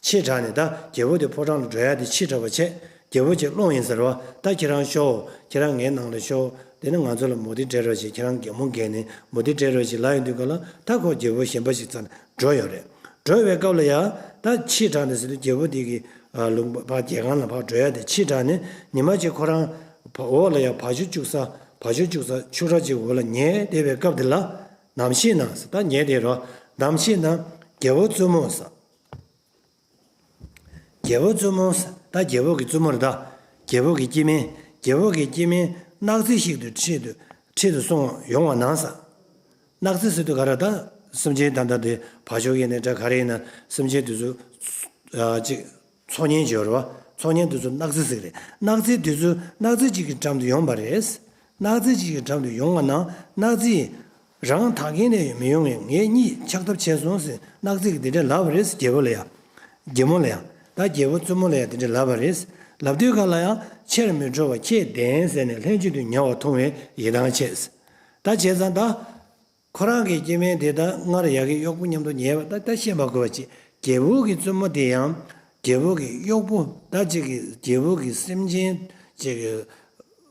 ཕྱི་དྲགས་ནས་ད་རྒྱལ་པོ་དེ་ཕོ་བྲང་ལ་འགྲོ་ཡ་དེ་ཕྱི་དྲགས་པ་བྱས། རྒྱལ་པོ་ཅིག་སློང་ཡིན་ཟེར་བ། ད་ཁྱེད་རང་ཤོག་ཁྱེད་རང་ངའི་ནང་ལ་ཤོག་དེ་ནི་ང་ཚོ་ལ་མུ་སྟེགས་སྤྲད་རོགས་བྱེད། ཁྱེད་རང་གད་མོ་བགད་ནས་མུ་སྟེགས་སྤྲད་རོགས་བྱེད་ལབ་ཡོང་དུས་ག་ལ་ད་ཁོ་རྒྱལ་པོ་གཞན་པ་ཞིག་རྩ་ནས་འགྲོ་ཡོང་རེད། འགྲོ་བའི་སྐབས་ལ་ཡ་ད་ཕྱི་དྲགས་ནས་ཟེར་དུས་རྒྱལ་པོ་དེ་གི་ལུང་པ་ཕར་རྒྱལ་ཁང་ལ་ཕར་འགྲོ་ཡ་དེ་ཕྱི་དྲགས་ནས་ཉི་མ་གཅིག་ཁོ་རང་འོག་ལ་ཡ་བ་ཕྱུགས་བཅུག་ས་བ་ཕྱུགས་བཅུག་ས་ཕྱུགས་ར་ཅིག་འོག་ལ་ཉལ་བསྡད་པའི་སྐབས་དེ་ལ། ནམ་ཞིག་ན་ད་ཉལ་བསྡད་རོགས། ནམ་ཞིག་ན་རྒྱལ་པོ་བཙུན་མོ་ཟེར། རྒྱལ་པོ་བཙུན་མོ་ཟེར་ད་རྒྱལ་པོ་གི་བཙུན་མོ་རེད་ད། རྒྱལ་པོ་གི་སྐྱེ་དམན། རྒྱལ་པོ་གི་སྐྱེ་དམན་གནག་རྫི་ཞིག་ཏུ་ཁྲིད་དུ་ཁྲིད་དུ་སོང་ཡོང་བ་ན་ཟེར། གནག་རྫི་ཟེར་དུས་ག་རེ་ད། སེམས་ཅན་ད་ལྟ་དེ་བ་ཕྱུགས་ཡིན་ནའི་འདྲ་ག་རེ་ཡིན་ན་སེམས་ཅན་དེ་ཚོ་ཨ་ཅིག་འཚོ་མཁན་ཅིག་ཡོད་རེད་བ། འཚོ་མཁན་དེ་ཚོ་གནག་རྫི་ཟེར་གི་རེད། གནག་རྫི་དེ་ཚོ་གནག་རྫི་གཅིག་གི་འགྲམ་དུ་ཡོང་བ་རེད། གནག་རྫི་གཅིག་གི་འགྲམ་དུ་ཡོང་བ་ན་གནག་རྫི། རང་ཐག་རིང་ནས་མི་ཡོང་བས་ངེད་གཉིས་ཆགས་ཐབས་བྱས་སོང་ཟེར་གནག་རྫི་གིས་དེ་འདྲ་ལབ་པ་རེད། རྒྱལ་པོ་ལ་ཡང་། རྒྱལ་མོ་ལ་ཡང་། ད་རྒྱལ་པོ་བཙུན་མོ་ལ་ཡང་དེ་འདྲ་ལབ་པ་རེད། ལབ་དུས་ག་ལ་ཡང་ཆེར་མི་ཁྲོ་བ་ཁྱེད་བདེན་ཟེར་ནས་ལྷན་ཅིག་ཏུ་ཉལ་བ་མཐོང་བས་ཡིད་ཐང་ཆད། ད་བྱས་ཙང་ད། ཁོ་རང་གི་སྐྱེ་དམན་དེ་དག་སྔར་ཡ་གི་གཡོག་པོ་མཉམ་དུ་ཉལ་བ་ད་ད་ཤེས་པ་དགོས་པ་ཅིག་རྒྱལ་པོ་གི་བཙུན་མོ་དེ་ཡང་རྒྱལ་པོ་གི་གཡོག་པོ་ད་ཅིག་གི་རྒྱལ་པོ་གི་སེམས་ཅན་ཅིག་གི་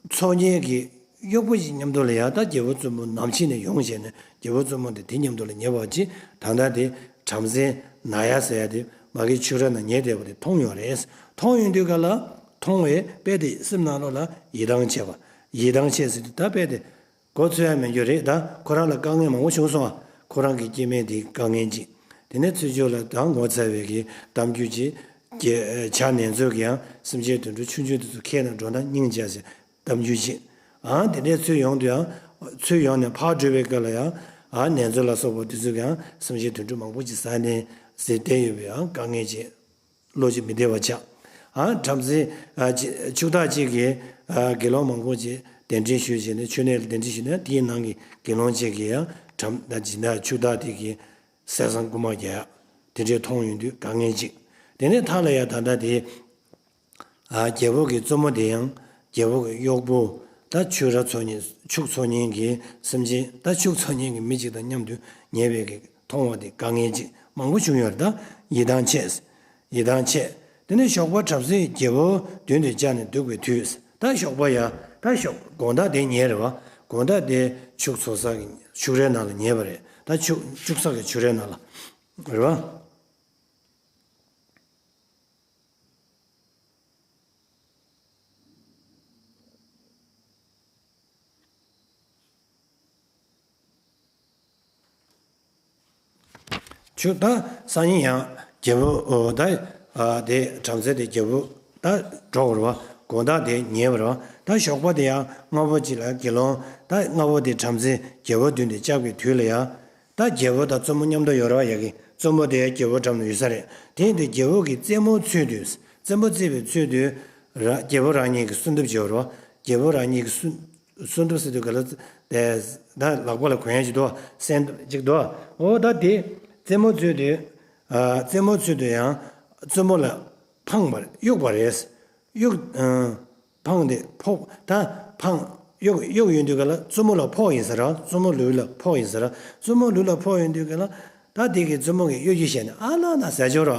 འཚོ་མཁན་གྱི་གཡོག་པོ་ཞིག་མཉམ་དུ་ལ་ཡ་ད་རྒྱལ་པོ་བཙུན་མོ་ནམ་ཕྱིན་ནས་ཡོང་བྱས་ནས་རྒྱལ་པོ་བཙུན་མོ་དེ་དེ་མཉམ་དུ་ལ་ཉལ་བ་ཅིག་ད་ལྟ་དེ་བྲམ་ཟེ་ན་ཡ་ཟེར་ཡ་དེ་མ་གི་ཆུ་ར་ན་ཉལ་བསྡད་པ་དེ་མཐོང་ཡོད་རེད། མཐོང་ཡོང་དུས་ག་ལ་མཐོང་བས་དཔེ་དེ་སེམས་ནང་ལོགས་ལ་ཡིད་ཐང་ཆད་པ། ཡིད་ཐང་ཆད་ཟེར་དུས་ད་དཔེ་དེ། མགོ་ཚོས་ཡ་མེད་རྒྱུ་རེད་ད། ཁོ་རང་ལ་དཀའ་ངལ་མང་པོ་བྱུང་སོང་ཨ། ཁོ་རང་གི་སྐྱེ་དམན་དེའི་དཀའ་ངལ་ཅིག་དེ་ནས་ཚུར་ཕྱོགས་ལ་ད་ངོ་ཚ་བའི་གི་གཏམ་རྒྱུད་ཅིག་བྱ་ནེ་ཙོ་གིས་ཡང་སེམས་ཅན་དུད་འགྲོ་ཆུང་ཆུང་དེ་ཚོ་ཁྱེར་ནས་འགྲོ་ན་སྙིང་རྗེ་ཟེར་གཏམ་རྒྱུད་ཅིག་ཨང་དེ་འདྲས་ཚུར་ཡོང་དུས་ཡང་། ཚུར་ཡོང་ནས་ཕར་བྲོས་པའི་སྐབས་ལ་ཡང་། ཨ་ནེ་ཙོ་ལ་སོགས་པ་དེ་ཚོ་གིས་ཡང་སེམས་ཅན་དུད་འགྲོ་མང་པོ་ཅིག་ཟ་ནས་ཟེར་བསྡད་ཡོད་པའི་ཡང་དཀའ་ངལ་ཅིག་བློ་ཅིག་མི་བདེ་བ་ཆགས། ཨ་བྲམ་ཟེ་ཨ་ཅི་ཕྱུག་བདག་ཅིག་གིས་ཨ་དགེ་སློང་མང་པོ་ཅིག་གདན་འདྲེན་ཞུས་བྱས་ནས་མཆོད་གནས་ལ་གདན་འདྲེན་ཞུས་ནས་དེའི་ནང་གི་དགེ་སློང་ཅིག་གིས་ཡང་བྲམ་ད་སྦྱིན་བདག་ཕྱུག་བདག་དེ་གིས་གསེར་སྲང་རྐུ་མ་རྒྱག་ཡ་དེ་འདྲས་མཐོང་ཡོང་དུས་དཀའ་ངལ་ཅིག་དེ་ནས་མཐའ་ལ་ཡང་ད་ལྟ་དེ་ཨ་རྒྱལ་པོ་གི་བཙུན་མོ་དེ་ཡང་རྒྱལ་པོ་གི་གཡོག་པོ་ད་ཕྱུགས་ར་འཚོ་མཁན་ཕྱུགས་འཚོ་མཁན་གྱི་སེམས་ཅན་ད་ཕྱུགས་འཚོ་མཁན་གྱི་མི་གཅིག་དང་མཉམ་དུ་ཉལ་བའི་གི་མཐོང་བ་དེ་དཀའ་ངལ་ཅིག་མང་པོ་བྱུང་ཡོད་རེད་ད། ཡིད་ཐང་ཆད། ཡིད་ཐང་ཆད། དེ་ནས་ཞོགས་པ་བྲམ་ཟེ་རྒྱལ་པོ་མདུན་དུ་བཅར་ནས་འདུག་པའི་དུས། ད་ཞོགས་པ་ཡ། ད་ཞོགས་དགོང་དག་དེ་ཉལ་རེད་བ། དགོང་དག་དེ་ཕྱུགས་འཚོ་ས་གི་ཕྱུགས་རའི་ནང་ལ་ཉལ་བ་རེད། ད་ཕྱུགས་ཕྱུགས་ས་གི་ཕྱུགས་རའི་ནང་ལ། རེད་བ། ཆུ་ད་སང་ཉིན་ཡང་རྒྱལ་པོ་ད་དེ་བྲམ་ཟེ་དེ་རྒྱལ་པོ་ད་འགྲོ་བར་བ་དགོང་དག་དེ་ཉལ་བར་བ། ད་ཞོགས་པ་དེ་ཡང་སྔ་པོ་ཅིག་ལ་དགེ་སློང་ད་སྔ་པོ་དེ་བྲམ་ཟེ་རྒྱལ་པོ་མདུན་དུ་བཅར་བའི་དུས་ལ་ཡང་། ད་རྒྱལ་པོ་དང་བཙུན་མོ་མཉམ་དུ་ཡོད་རེད་བ། ཡ་གི་བཙུན་མོ་དེ་རྒྱལ་པོ་འགྲམ་ན་ཡོད་ས་རེད། དེ་ཡིན་དུས་རྒྱལ་པོ་གི་རྩེད་མོ་རྩེ་དུས་རྩེད་མོ་རྩེ་བའི་ཚུལ་དུ་ར་རྒྱལ་པོ་རང་ཉིད་ཀྱི་གསོལ་འདེབས་བྱེད་པ་རེད་བ། རྒྱལ་པོ་རང་ཉིད་ཀྱི་གསོལ་གསོལ་འདེབས་ཟེར་དུས་ག་ལ་དེ་ད་ལག་པ་ལ་གོན་ཡ་ཅིག་འདུག་བ། སེན་ཅིག་འདུག་བ། འོ་ད་དེ་རྩེད་མོ་རྩེ་དུས་རྩེད་མོ་རྩེ་དུས་ཡང་བཙུན་མོ་ལ་འཕངས་པ་གཡུགས་པ་རེད། གཡུགས། འཕངས་ཏེ་ཕོག་ད་འཕངས། གཡུག་གཡུག་ཡོང་དུས་ག་ལ་བཙུན་མོ་ལ་ཕོག་ཡིན་ས་ར། བཙུན་མོ་ལུས་ལ་ཕོག་ཡིན་ས་ར། བཙུན་མོ་ལུས་ལ་ཕོག་ཡོང་དུས་ག་ལ་ད་དེ་གི་བཙུན་མོ་གི་གཡོ་སྒྱུ་བྱས་ནས་ཨ་ལ་ན་ཟས་འཇོག་ར།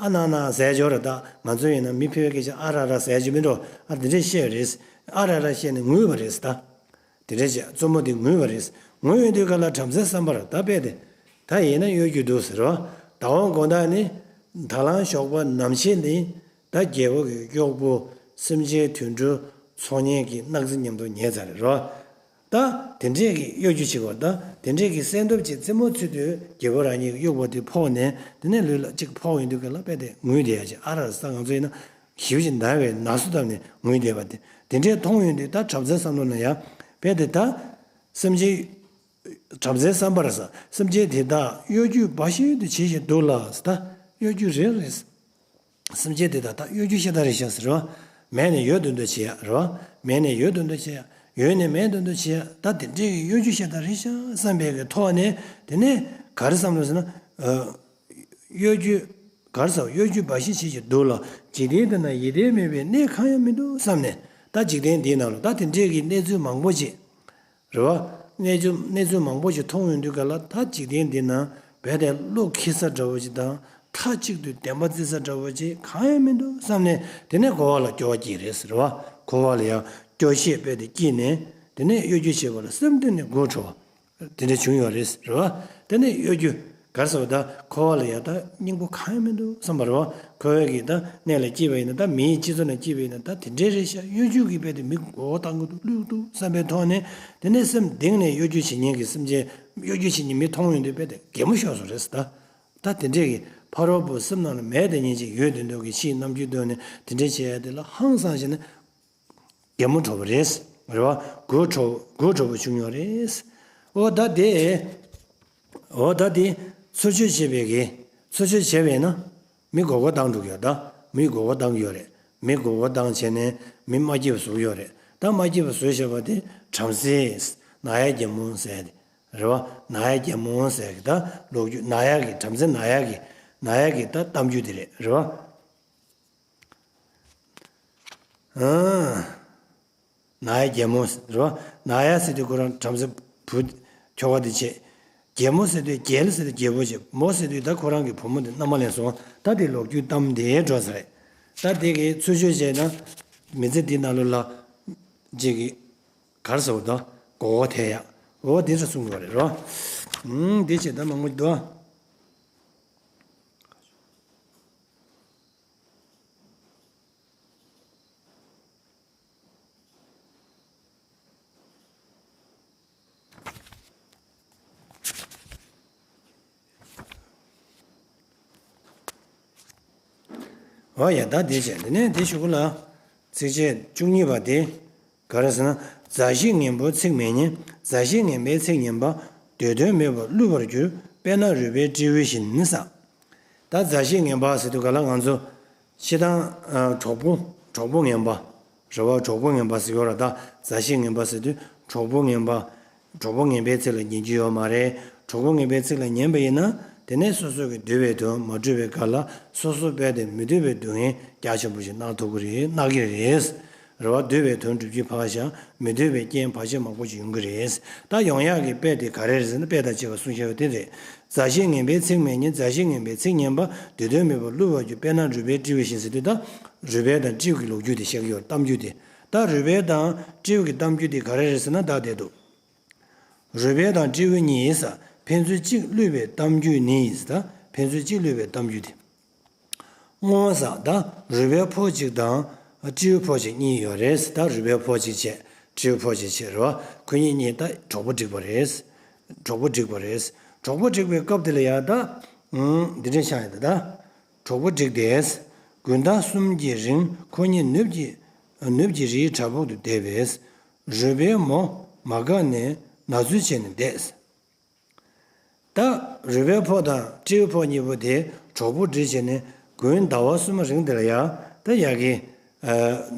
ཨ་ན་ན་ཟས་འཇོག་ར། ད་ང་ཚོ་ཡིན་ན་མི་ཕལ་པའི་སྐད་ཆ་ཨ་ར་ར་ཟས་འཇོག་མི་འགྲོ། ཨ་དེ་འདྲས་བཤད་རེད། ཨ་ར་ར་བཤད་ནས་ངུས་པ་རེད་ད། དེ་འདྲས་བྱས་བཙུན་མོ་དེ་ངུས་པ་རེད། ངུས་ཡོང་དུས་ག་ལ་བྲམ་ཟེ་བསམ་པར་ད་དཔེ་དེ་ད་ཡིན་ན་གཡོ་སྒྱུ་འདུག་ཟེར་བ། ད་འོང་དགོང་དག་ནི་ད་ལང་ཞོགས་པ་ནམ་ཕྱེད་ནི། ད་རྒྱལ་པོ་གི་གཡོག་པོ་སེམས་ཅན་དུད་འགྲོ་འཚོ་མཁན་གྱི་གནག་རྫི་མཉམ་དུ་ཉལ་ཚར་རེད་རོ། ད་དེ་འདྲས་ཀྱི་གཡོ་སྒྱུ་བྱེད་པ་ད་དེ་འདྲས་ཀྱི་གསལ་འདེབས་ཀྱི་རྩེད་མོ་རྩེ་དུས་རྒྱལ་པོ་རང་ཉིད་ཀྱི་གཡོག་པོ་དེ་ཕོག་ནས་དེ་ནས་ལུས་ལ་གཅིག་ཕོག་ཡོང་དུས་ག་ལ་དཔེ་དེ་ངུས་བསྡད་ཡ་ཅིག་ཨ་ར་ས་ང་ཚོ་ཡིན་ན་ཞིབ་ཅིག་འདར་བའི་ན་ཟུག་བཏབ་ནས་ངུས་བསྡད་པ་དེ་དེ་འདྲས་མཐོང་ཡོང་དུས་ད་བྲམ་ཟེ་བསམ་བློ་ན་ཡང་དཔེ་དེ་ད་སེམས་ཅན། བྲམ་ཟེའི་བསམ་པར་ཟ། སེམས་ཅན་དེ་དག་གཡོ་སྒྱུ་འབའ་ཞིག་ཏུ་བྱེད་བཞིན་འདུག་ལ་ཟེར་ད། གཡོ་སྒྱུ་རེད་རེད། སེམས་ཅན་དེ་དག་ད་གཡོ་སྒྱུ་ཤ་སྟག་རེད་ཤག་ཟེར་བ། མེད་ནས་ཡོད་དོན་དུ་བྱེད་ཡ་རེད་བ། མེད་ནས་ཡོད་དོན་དུ་བྱེད་ཡ། ཡོད་ནས་མེད་དོན་དུ་བྱེད་ཡ། ད་དེ་འདྲའི་གི་གཡོ་སྒྱུ་ཤ་སྟག་རེད་ཤག་བསམ་པའི་གི་ཐོག་ནས་དེ་ནས་ག་རེ་བསམ་བློ་ཟེར་ན། གཡོ་སྒྱུ། ག་རེ་ཟེར་བ་གཡོ་སྒྱུ་འབའ་ཞིག་བྱེད་བཞིན་འདུག་ལ། འཇིག་རྟེན་འདི་ན་ཡིད་བརྟན་མེད་པའི་གནས་གང་ཡང་མི་འདུག་བསམ་ནས་ད་འཇིག་རྟེན་འདིའི་ནང་ལ་ད་དེ་འདྲའི་གི་གནས་ཚུལ་མང་པོ་ཅིག་རེད་བ། གནས་ཚུལ་གནས་ཚུལ་མང་པོ་ཞིག་མཐོང་ཡོང་དུས་ག་ལ་ད་འཇིག་རྟེན་འདི་ན་རྦད་དེ་བློ་འཁེལ་ས་འདྲ་བོ་ཞིག་དང་མཐའ་གཅིག་ཏུ་བདེན་པ་བརྩི་ས་འདྲ་བོ་ཞིག་གང་ཡང་མི་འདུག་བསམ་ནས་དེ་ནས་འཁོར་བ་ལ་སྐྱོ་བ་སྐྱེས་རེད་ཟེར་བ། འཁོར་བ་ལ་ཡང་སྐྱོ་ཤས་རྦད་དེ་སྐྱེས་ནས་དེ་ནས་གཡོ་སྒྱུ་བྱེད་པ་ལ་སེམས་གཏིང་ནས་དགོད་བྲོ་བ་དེ་འདྲ་བྱུང་ཡོད་རེད་ཟེར་བ། དེ་ནས་གཡོ་སྒྱུ། ག་རེ་ཟེར་བ་ད་འཁོར་བ་ལ་ཡང་ད་སྙིང་པོ་གང་ཡང་མི་འདུག་བསམ་པ་རེད་བ། འཁོར་བའི་གི་ད་གནས་ལ་སྐྱེས་པ་ཡིན་ན་ད་མིའི་སྤྱི་ཚོགས་ནང་སྐྱེས་པ་ཡིན་ན་ད་དེ་འདྲའི་རེད་ཤག་གཡོ་སྒྱུ་གི་དཔེ་དེ་མི་མགོ་བོ་བཏང་གི་འདུག་བླུག་འདུག་བསམ་པའི་ཐོག་ནས་དེ་ནས་སེམས་གཏིང་ནས་གཡོ་སྒྱུ་བྱེད་མཁན་གྱི་སེམས་ཅན་གཡོ་སྒྱུ་བྱེད་མཁན་མི་མཐོང་ཡོང་དུས་དཔེ་དེ་གད་མོ་ཤོར་སོང་རེད་ཟེར་ད། ད་དེ་འདྲའི་གི་ཕ་རོལ་པོ་སེམས་ནང་ལ་མེད་དེ་ཉིད་ཅིག་ཡོད་དེ་འདུག་གི་ཕྱིའི་རྣམ་འགྱུར་སྟོན་ནས་དེ་འདྲའི་བྱས་ཡ་དེ་ལ་ཧང་སངས་བྱས་ནས། གད་མོ་བྲོ་བ་རེད། རེད་བ། དགོད་བྲོ་དགོད་བྲོ་བོ་བྱུང་ཡོད་རེད། འོ་ད་དེ། འོ་ད་དེ། ཚུར་ཆོད་བྱེད་པའི་གི་ཚུར་ཆོད་བྱས་པས་ན། མི་མགོ་སྐོར་བཏང་འགྲོ་གི་ཡོད་ད། མི་མགོ་སྐོར་བཏང་གི་ཡོད་རེད། མི་མགོ་སྐོར་བཏང་བྱས་ནས་མི་མ་སྐྱིད་པ་བཟོ་གི་ཡོད་རེད། ད་མ་སྐྱིད་པ་བཟོས་བྱས་པ་དེ་བྲམ་ཟེ། ན་ཡ་རྒྱལ་མོ་ཟེར་ཏེ། རེད་བ། ནག་ཡ་རྒྱལ་མོ་ཟེར་གི་ད་ལོ་རྒྱུས་ནག་ཡ་གི་བྲམ་ཟེ་ནག་ཡ་གི་ནག་ཡ་གི་ད་གཏམ་རྒྱུད་དེ་རེད། རེད་བ། ཨང་། ནག་ཡ་རྒྱལ་མོ་རེད་བ། ནག་ཡ་ཟེར་དུས་ཁོ་རང་བྲམ་ཟེ་བུ་ཁྱོ་ག་དེ་བྱས། རྒྱལ་མོ་ཟེར་དུས་རྒྱལ་ཟེར་དུས་རྒྱལ་པོ་བྱས། མོ་ཟེར་དུས་ད་ཁོ་རང་གི་བུ་མོ་དེ་མནའ་མ་ལེན་སོང་། ད་དེ་ལོ་རྒྱུས་གཏམ་དེ་འགྲོ་ས་རེད། ད་དེ་གི་ཚུལ་འཆོས་བྱས་ན་མི་ཚེ་འདི་ནང་ལོགས་ལ་ཅིག་གི་ག་རེ་ཟེར་བ་དང་མགོ་བོ་ཐལ་ཡག་འོ་དེ་འདྲ་གསུང་དགོས་པ་རེད་རོ། ཨུམ་དེ་བྱས་ད་མང་པོ་འདུག་ཨ། འོ་ཡ་ད་དེ་བྱས་དེ་ནས་དེ་གཞུག་གུ་ལ་ཚིགས་བཅད་བཅུ་གཉིས་པ་དེ། ག་རེ་ཟེར་ན། མཛའ་བཤེས་ངན་པོའི་ཚིག་མི་ཉན། མཛའ་བཤེས་ངན་པའི་ཚིག་ཉན་པ། འདོད་དོན་མེད་པར་བསླུས་པར་འགྱུར། དཔེར་ན་རུས་སྦལ་སྤྲེའུ་བཞིན་ཟེར། ད་མཛའ་བཤེས་ངན་པ་ཟེར་དུས་ག་ལ་ང་ཚོ་སྤྱིར་བཏང་གྲོགས་པོ་གྲོགས་པོ་ངན་པ་རེད་བ། གྲོགས་པོ་ངན་པ་ཟེར་གྱི་ཡོད་རེད། ད་མཛའ་བཤེས་ངན་པ་ཟེར་དུས་གྲོགས་པོ་ངན་པ། གྲོགས་པོ་ངན་པའི་ཚིག་ལ་ཉན་རྒྱུ་ཡོད་མ་རེད། གྲོགས་པོ་ངན་པའི་ཚིག་ལ་ཉན་པ་ཡིན་ན་དེ་ནས་སོ་སོ་གི་འདོད་པའི་དོན་མ་འགྲུབ་པའི་སྐབས་ལ་སོ་སོ་རྦད་དེ་མི་འདོད་པའི་སྡུག་བསྔལ་རྒྱ་ཆེན་པོ་ཞིག་གནང་ཐུབ་ཀྱི་རེད། གནང་གི་རེད། རེད་བ། འདོད་པའི་དོན་འགྲུབ་རྒྱུ་ཕར་བཞག་མི་འདོད་པའི་རྐྱེན་བར་ཆད་མང་པོ་ཞིག་ཡོང་གི་རེད། ད་ཡོང་ཡག་གི་དཔེ་དེ་ག་རེ་རེད་ཟེར་ན་དཔེ་དང་བཅས་པ་གསུངས་བཞག་པ་དེ་རེད། མཛའ་བཤེས་ངན་པའི་ཚིག་མི་ཉན། མཛའ་བཤེས་ངན་པའི་ཚིག་ཉན་པ། འདོད་དོན་མེད་པར་བསླུས་པར་འགྱུར། དཔེར་ན་རུས་སྦལ་སྤྲེའུ་བཞིན་ཟེར་དུས་ད་རུས་སྦལ་དང་སྤྲེའུ་གི་ལོ་རྒྱུས་དེ་བཤད་ཀྱི་ཡོད། གཏམ་རྒྱུད་དེ། ད་རུས་སྦལ་དང་སྤྲེའུ་གི་གཏམ་རྒྱུད་དེ་ག་རེ་རེད་ཟེར་ན་ད་དེ་འདུག་རུས་སྦལ་དང་སྤྲེའུ་གཉིས་ཕན་ཚུན་གཅིག་བསླུས་པའི་གཏམ་རྒྱུད་ནི་ཟེར། ད་ཕན་ཚུན་གཅིག་བསླུས་པའི་གཏམ་རྒྱུད་དེ། སྔོན་ཟེར་ད་རུས་སྦལ་ཕོ་གཅིག་དང་སྤྲེའུ་ཕོ་གཅིག་གཉིས་ཡོད་རེད། ད་རུས་སྦལ་ཕོ་གཅིག་བྱས་སྤྲེའུ་ཕོ་གཅིག་བྱས་རེད་བ། ཁོ་གཉིས་གཉིས་ད་གྲོགས་པོ་བསྒྲིགས་པ་རེད། གྲོགས་པོ་བསྒྲིགས་པ་རེད། གྲོགས་པོ་བསྒྲིགས་པའི་སྐབས་དེ་ལ་ཡང་ད་འདི་འདྲ་ཆགས་ཡོད་ད། གྲོགས་པོ་བསྒྲིགས་ཏེ། དགུན་ཟླ་གསུམ་གྱི་རིང་ཁོ་གཉིས་ནུབ་ཀྱི་ནུབ་ཀྱི་རིའི་བྲག་ཕུག་ཏུ་བསྡད་པས། རུས་སྦལ་མོ་མ་དགའ་ནས་ན་ཟུག་བྱས་ནས་བསྡད། ད་རུས་སྦལ་ཕོ་དང་སྤྲེའུ་ཕོ་གཉིས་པོ་དེ་གྲོགས་པོ་བསྒྲིགས་བྱས་ནས་དགུན་ཟླ་བ་གསུམ་རིང་དེ་ལ་ཡང་ད་ཡ་གི་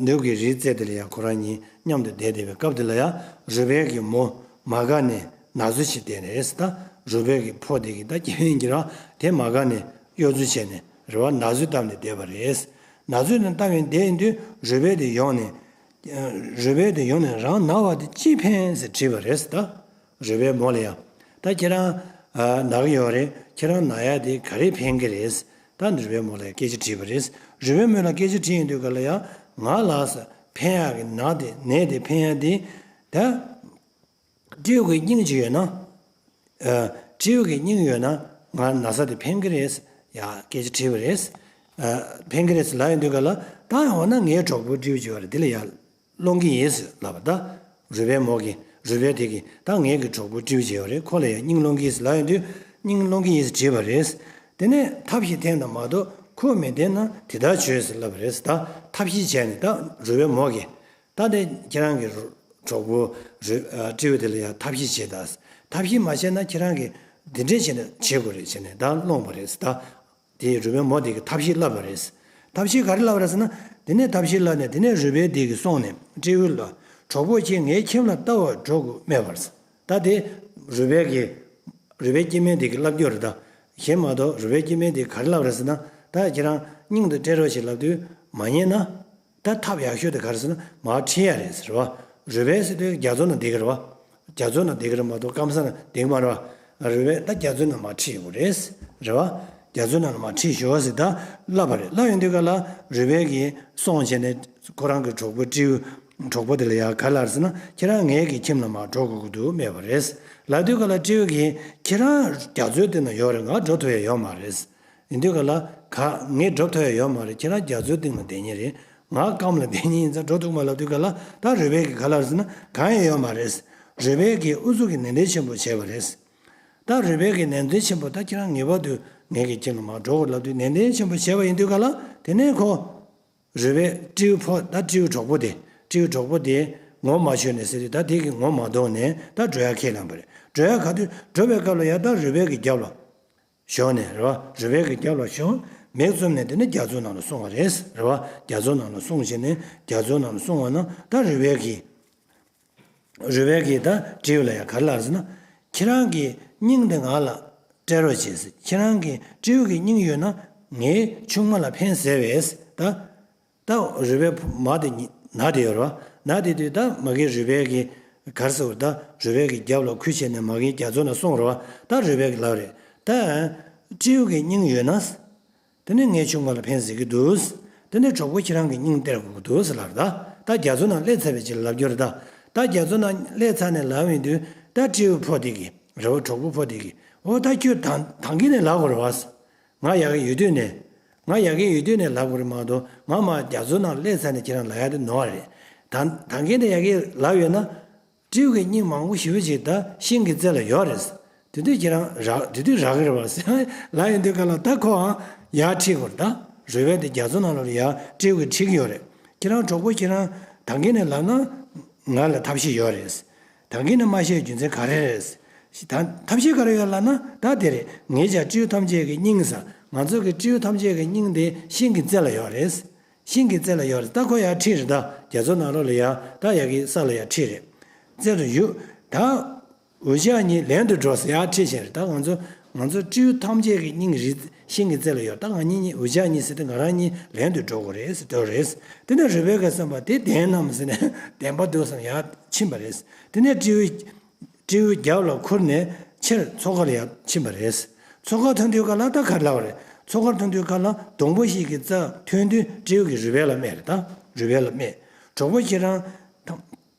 ནུབ་ཀྱི་རིའི་རྩེ་དེ་ལ་ཡང་ཁོ་རང་གཉིས་མཉམ་དུ་བསྡད་བསྡད་པའི་སྐབས་དེ་ལ་ཡང་རུས་སྦལ་གྱི་མོ་མ་དགའ་ནས་ན་ཟུག་བྱས་བསྡད་ནས་རེད། ད་རུས་སྦལ་གྱི་ཕོ་དེ་གི་ད་སྐྱེ་ཕན་གྱི་ར་དེ་མ་དགའ་ནས་གཡོ་རྫུ་བྱས་ནས་རེད་བ། ན་ཟུག་བཏབ་ནས་བསྡད་པ་རེད། ན་ཟུག་ནས་བཏབ་ནས་བསྡད་ཡིན་དུས་རུས་སྦལ་དེ་ཡོང་ནས། རུས་སྦལ་དེ་ཡོང་ནས་རང་ན་བ་དེ་ཅི་ཕན་ཟེར་དྲིས་པ་རེད། ད་རུས་སྦལ་མོ་ལ་ཡང་ད་ཁྱེད་རང་ན་གི་ཡོད་རེད། ཁྱེད་རང་ན་ཡ་དེ་ག་རེ་ཕན་གི་རེད། ད་རུས་སྦལ་མོ་ལ་ཡང་སྐད་ཆ་དྲིས་པ་རེད། རུས་སྦལ་མོ་ལ་སྐད་ཆ་དྲིས་ཡིན་དུས་ག་ལ་ཡང་ང་ལ་ཕན་ཡག་གི་ན་དེ་ནད་དེ་ཕན་ཡག་དེ་ད། སྤྲེའུ་གི་སྙིང་ཅིག་ཡོད་ན། ཨ། སྤྲེའུ་གི་སྙིང་ཡོད་ན་ང་ན་ཚ་དེ་ཕན་གི་རེད། ཡ་སྐད་ཆ་དྲིས་པ་རེད། ཨ། ཕན་གི་རེད་ལབ་ཡོང་དུས་ག་ལ་ད་འོ་ན་ངའི་གྲོགས་པོ་སྤྲེའུ་ཅིག་ཡོད་རེད། དེ་ལ་ཡ་སློང་གི་ཡིན་ལབ་པ། ད་རུས་སྦལ་མོ་གི་རུས་སྦལ་དེ་གི་ད་ངའི་གི་གྲོགས་པོ་སྤྲེའུ་ཅིག་ཡོད་རེད། ཁོ་ལ་ཡ་སྙིང་སློང་གི་ཡིན་ལབ་ཡོང་དུས་སྙིང་སློང་གི་ཡིན་དྲིས་པ་རེད། དེ་ནས་ཐབས་ཤེས་འཐེན་ན་མ་གཏོགས་ཁོ་མི་བདེན་ན་དེ་ལྟར་བྱོས་ལབ་པ་རེད། ད་ཐབས་ཤེས་བྱས་ནས་ད་རུས་སྦལ་མོ་གི་ད་དེ་ཁྱེད་རང་གི་གྲོགས་པོ་རི་ཨ་སྤྲེའུ་དེ་ལ་ཡང་ཐབས་ཤེས་བྱེད་དང་། ཐབས་ཤེས་མ་བྱས་ན་ཁྱེད་རང་གིས་འདི་འདྲས་བྱས་ན་བྱེད་དགོས་རེད་བྱས་ནས་ད་སློང་བ་རེད། ད་དེ་རུས་སྦལ་མོ་དེ་གིས་ཐབས་ཤེས་བསླབས་པ་རེད། ཐབས་ཤེས་ག་རེ་བསླབས་པ་རེད་ཟེར་ན། དེ་ནས་ཐབས་ཤེས་བསླབས་ནས་དེ་ནས་རུས་སྦལ་དེ་གིས་སོང་ནས་སྤྲེའུ་ལ་གྲོགས་པོ་ཁྱེད་ངའི་ཁྱིམ་ལ་ལྟ་བར་འགྲོ་དགོས་སྨྲས་པ་རེད། ད་དེ་རུས་སྦལ་གྱི་རུས་སྦལ་སྐྱེ་དམན་དེ་གིས་བསླབ་རྒྱུ་རེད། ད་གཞན་མ་གཏོགས་རུས་སྦལ་སྐྱེ་དམན་དེ་གིས་ག་རེ་བསླབས་པ་རེད་ཟེར་ན། ད་ཁྱེད་རང་སྙིང་དུ་སྤྲད་རོགས་ཞེས་ལབ་དུས་མ་ཉན་ན། ད་ཐབས་ཡག་ཤོས་དེ་ག་རེ་ཟེར་ན་མར་ཁྲིད་ཡ་རེད་ཟེར་བ། རུས་སྦལ་ཟེར་དུས་རྒྱ་མཚོ་ནང་བསྡད་ཀྱི་རེད་བ། རྒྱ་མཚོ་ནང་བསྡད་ཀྱི་རེད་མ་གཏོགས་སྐམ་ས་ནང་བསྡད་ཀྱི་མ་རེད་བ། རུས་སྦལ་ད་རྒྱ་མཚོ་ནང་མར་ཁྲིད་དགོས་རེད། རེད་བ། རྒྱ་མཚོ་ནང་ལ་མར་ཁྲིད་ཤོག་ཟེར་ད་ལབ་པ་རེད། ལབ་ཡོང་དུས་ག་ལ་རུས་སྦལ་གྱིས་སོང་བྱས་ནས་ཁོ་རང་གི་གྲོགས་པོ་སྤྲེའུ་གྲོགས་པོ་དེ་ལ་ཡང་ག་ལབ་ཟེར་ན་ཁྱེད་རང་ངའི་གི་ཁྱིམ་ལ་མར་འགྲོ་དགོས་ཀྱི་འདུག་སྨྲས་པ་རེད། ལབ་དུས་ག་ལ་སྤྲེའུ་གིས་ཁྱེད་རང་རྒྱ་མཚོའི་སྟེང་ན་ཡོད་རེད། ང་འགྲོ་ཐུབ་ཡ་ཡོད་མ་རེད། ཡིན་དུས་ག་ལ་ག་ངས་འགྲོ་ཐུབ་ཡ་ཡོད་མ་རེད། ཁྱེད་རང་རྒྱ་མཚོའི་སྟེང་ལ་བསྡད་མཁན་རེད། ང་སྐམ་ལ་བསྡད་མཁན་ཡིན་ཙང་འགྲོ་ཐུབ་མ་ལབ་དུས་ག་ལ་ད་རུས་སྦལ་གྱིས་ག་ལབ་ཟེར་ན་གང་ཡང་ཡོད་མ་རེད། རུས་སྦལ་གྱིས་ཨུ་ཚུགས་ཀྱིས་ནན་ཏན་ཆེན་པོ་བྱས་པ་རེད། ད་རུས་སྦལ་གྱིས་ནན་ཏན་ཆེན་པོ་ད་ཁྱེད་རང་ངེས་པར་དུ་ངེད་ཀྱི་ཁྱིམ་ལ་མར་འགྲོ་དགོས་ལབ་དུས་ནན་ཏན་ཆེན་པོ་བྱས་པ་ཡིན་དུས་ག་ལ་དེ་ནས་ཁོ། རུས་སྦལ་སྤྲེའུ་ཕོ་ད་སྤྲེའུ་གྲོགས་པོ་དེ་སྤྲེའུ་གྲོགས་པོ་དེ་ངོ་མ་ཆོད་ནས་ཟེར་དུས་ད་དེ་གི་ངོ་མ་གཏོགས་ནས་ད་འགྲོ་ཡ་ཁས་བླངས་པ་རེད། འགྲོ་ཡ་ག་དུས་འགྲོ་བའི་སྐབས་ལ་ཡ་ད་རུས་སྦལ་གྱི་རྒྱབ་ལ་ཞོན་ནས་རེད་བ། རུས་སྦལ་གྱི་རྒྱབ་ལ་ཞོན་མིག་བཙུམ་ནས་དེ་ནས་རྒྱ་མཚོ་ནང་ལ་སོང་བ་རེད། རེད་བ། རྒྱ་མཚོ་ནང་ལ་སོང་བྱས་ནས་རྒྱ་མཚོ་ནང་ལ་སོང་བ་ན་ད་རུས་སྦལ་གྱིས། རུས་སྦལ་གྱིས་ད་སྤྲེའུ་ལ་ཡ་ག་རེ་ལབ་ཟེར་ན། ཁྱེད་རང་གི་སྙིང་དེ་ང་ལ་སྤྲད་རོགས་བྱེད་ཟེར། ཁྱེད་རང་གི་སྤྲེའུ་གི་སྙིང་ཡོད་ན་ངའི་ཆུང་མ་ལ་ཕན་ཟེར་བས། ད་ད་རུས་པའི་མ་དེ་ན་དེ་ཡོད་རེད་བ། ན་དེ་དུས་ད་མ་གི་རུས་པའི་གི་གར་སོ་ད་རུས་པའི་གི་རྒྱབ་ལ་ཁུ་བྱས་ནས་མ་གི་རྒྱ་མཚོ་ན་སོང་རེད་བ། ད་རུས་པའི་གི་ལབ་རེད། ད་སྤྲེའུ་གི་སྙིང་ཡོད་ན། དེ་ནས་ངའི་ཆུང་མ་ལ་ཕན་ཟེར་གྱི་འདུག་དེ་ནས་གྲོགས་པོ་ཁྱེད་རང་གི་སྙིང་སྟེར་དགོས་ཀྱི་འདུག་ཟེར་ལབ་རེད་ད། ད་རྒྱ་མཚོ་ནང་སླེབས་ཚར་བའི་རྗེས་ལ་ལབ་རྒྱུ་རེད་ད། ད་རྒྱ་མཚོ་ནང་སླེབས་ཚར་ནས་ལབ་ཡོང་དུས་ད་སྤྲེའུ་ཕོ་དེ་གིས་རེད་བ། གྲོགས་པོ་ཕོ་དེ་གིས་འོ་ད་ཁྱོད་ད་ད་གིན་ནས་ལབ་དགོས་རེད་བ། ང་ཡ་གི་ཡོད་དུས་ནས་ང་ཡ་གི་ཡོད་དུས་ནས་ལབ་དགོས་རེད་མ་གཏོགས་ང་མ་རྒྱ་མཚོ་ནང་སླེབས་ཚར་ནས་ཁྱེད་རང་ལབ་ཡ་དེ་ནོར་བ་རེད། ད་ད་གིན་ནས་ཡ་གི་ལབ་ཡོད་ན། སྤྲེའུ་གི་སྙིང་མང་པོ་ཞེ་པོ་ཅིག་ད་ཤིང་གི་རྩེ་ལ་ཡོད་རེད། དེ་དུས་ཁྱེད་རང་རག་དེ་དུས་རག་གི་རེད་བ་ཟེར་ལབ་ཡོང་དུས་ག་ལ་ད་ཁོའང་ཡར་ཁྲིད་དགོས་རེད་ད། རུས་པའི་དེ་རྒྱ་མཚོ་ནང་ལོགས་ལ་ཡར་སྤྲེའུ་གིས་ཁྲིད་ཀྱི་ཡོད་རེད། ཁྱེད་རང་གྲོགས་པོ་ཁྱེད་རང་ད་གིན་ནས་ལབ་ན་ང་ལ་ཐབས་ཤེས་ཡོད་རེད། ད་གིན་ནས་མ་བཤད་རྒྱུ་མཚན་ག་རེ་རེད། ད་ཐབས་ཤེས་ག་རེ་ཡོད་ལབ་ན་ད་དེ་རེད། ངེད་ཅག་སྤྲེའུ་ཐམས་ཅད་ཀྱི་སྙིང་ཟེར། ང་ཚོ་གི་སྤྲེའུ་ཐམས་ཅད་ཀྱི་སྙིང་དེ་ཤིང་གི་རྩེ་ལ་ཡོད་རེད། ཤིང་གི་རྩེ་ལ་ཡོད་རེད། ད་ཁོ་ཡར་ཁྲིད་རེད་ད། རྒྱ་མཚོ་ནང་ལོགས་ལ་ཡར་ད་ཡ་གི་ས་ལ་ཡར་ཁྲིད་རེད། རྩེ་རུ་བཞུགས། ད་འུ་ཅག་གཉིས་ལེན་དུ་འགྲོ་ཟེར་ཡར་ཁྲིད་བཞིན་རེད། ད་ང་ཚོ་ང་ཚོ་སྤྲེའུ་ཐམས་ཅད་ཀྱི་སྙིང་རི་ཤིང་གི་རྩེ་ལ་ཡོད། ད་ང་གཉིས་གཉིས་འུ་ཅག་གཉིས་ཟེར་ཏེ་ང་རང་གཉིས་ལེན་དུ་འགྲོ་དགོས་རེད་ཟེར་འདོད་རེད། དེ་ནས་རུས་པའི་གི་བསམ་པ་དེ་བདེན་ནམ་ཟེར་ནས་བདེན་པ་འདུག་བསམ་ཡར་ཕྱིན་པ་རེད། དེ་ནས་སྤྲེའུ་སྤྲེའུ་རྒྱབ་ལ་ཁུར་ནས་ཕྱིར་མཚོ་ཁར་ཡར་ཕྱིན་པ་རེད། མཚོ་ཁར་ཐོན་དུས་ག་ལ་ད་ག་རེ་ལབ་པ་རེད། མཚོ་ཁར་ཐོན་དུས་ག་ལ་སྡོང་པོ་ཞིག་གི་རྩ་ཐོན་དུས་སྤྲེའུ་གིས་རུས་སྦལ་ལ་སྨྲས་རེད་ད། རུས་སྦལ་ལ་སྨྲས། གྲོགས་པོ་ཁྱེད་རང་ཐང་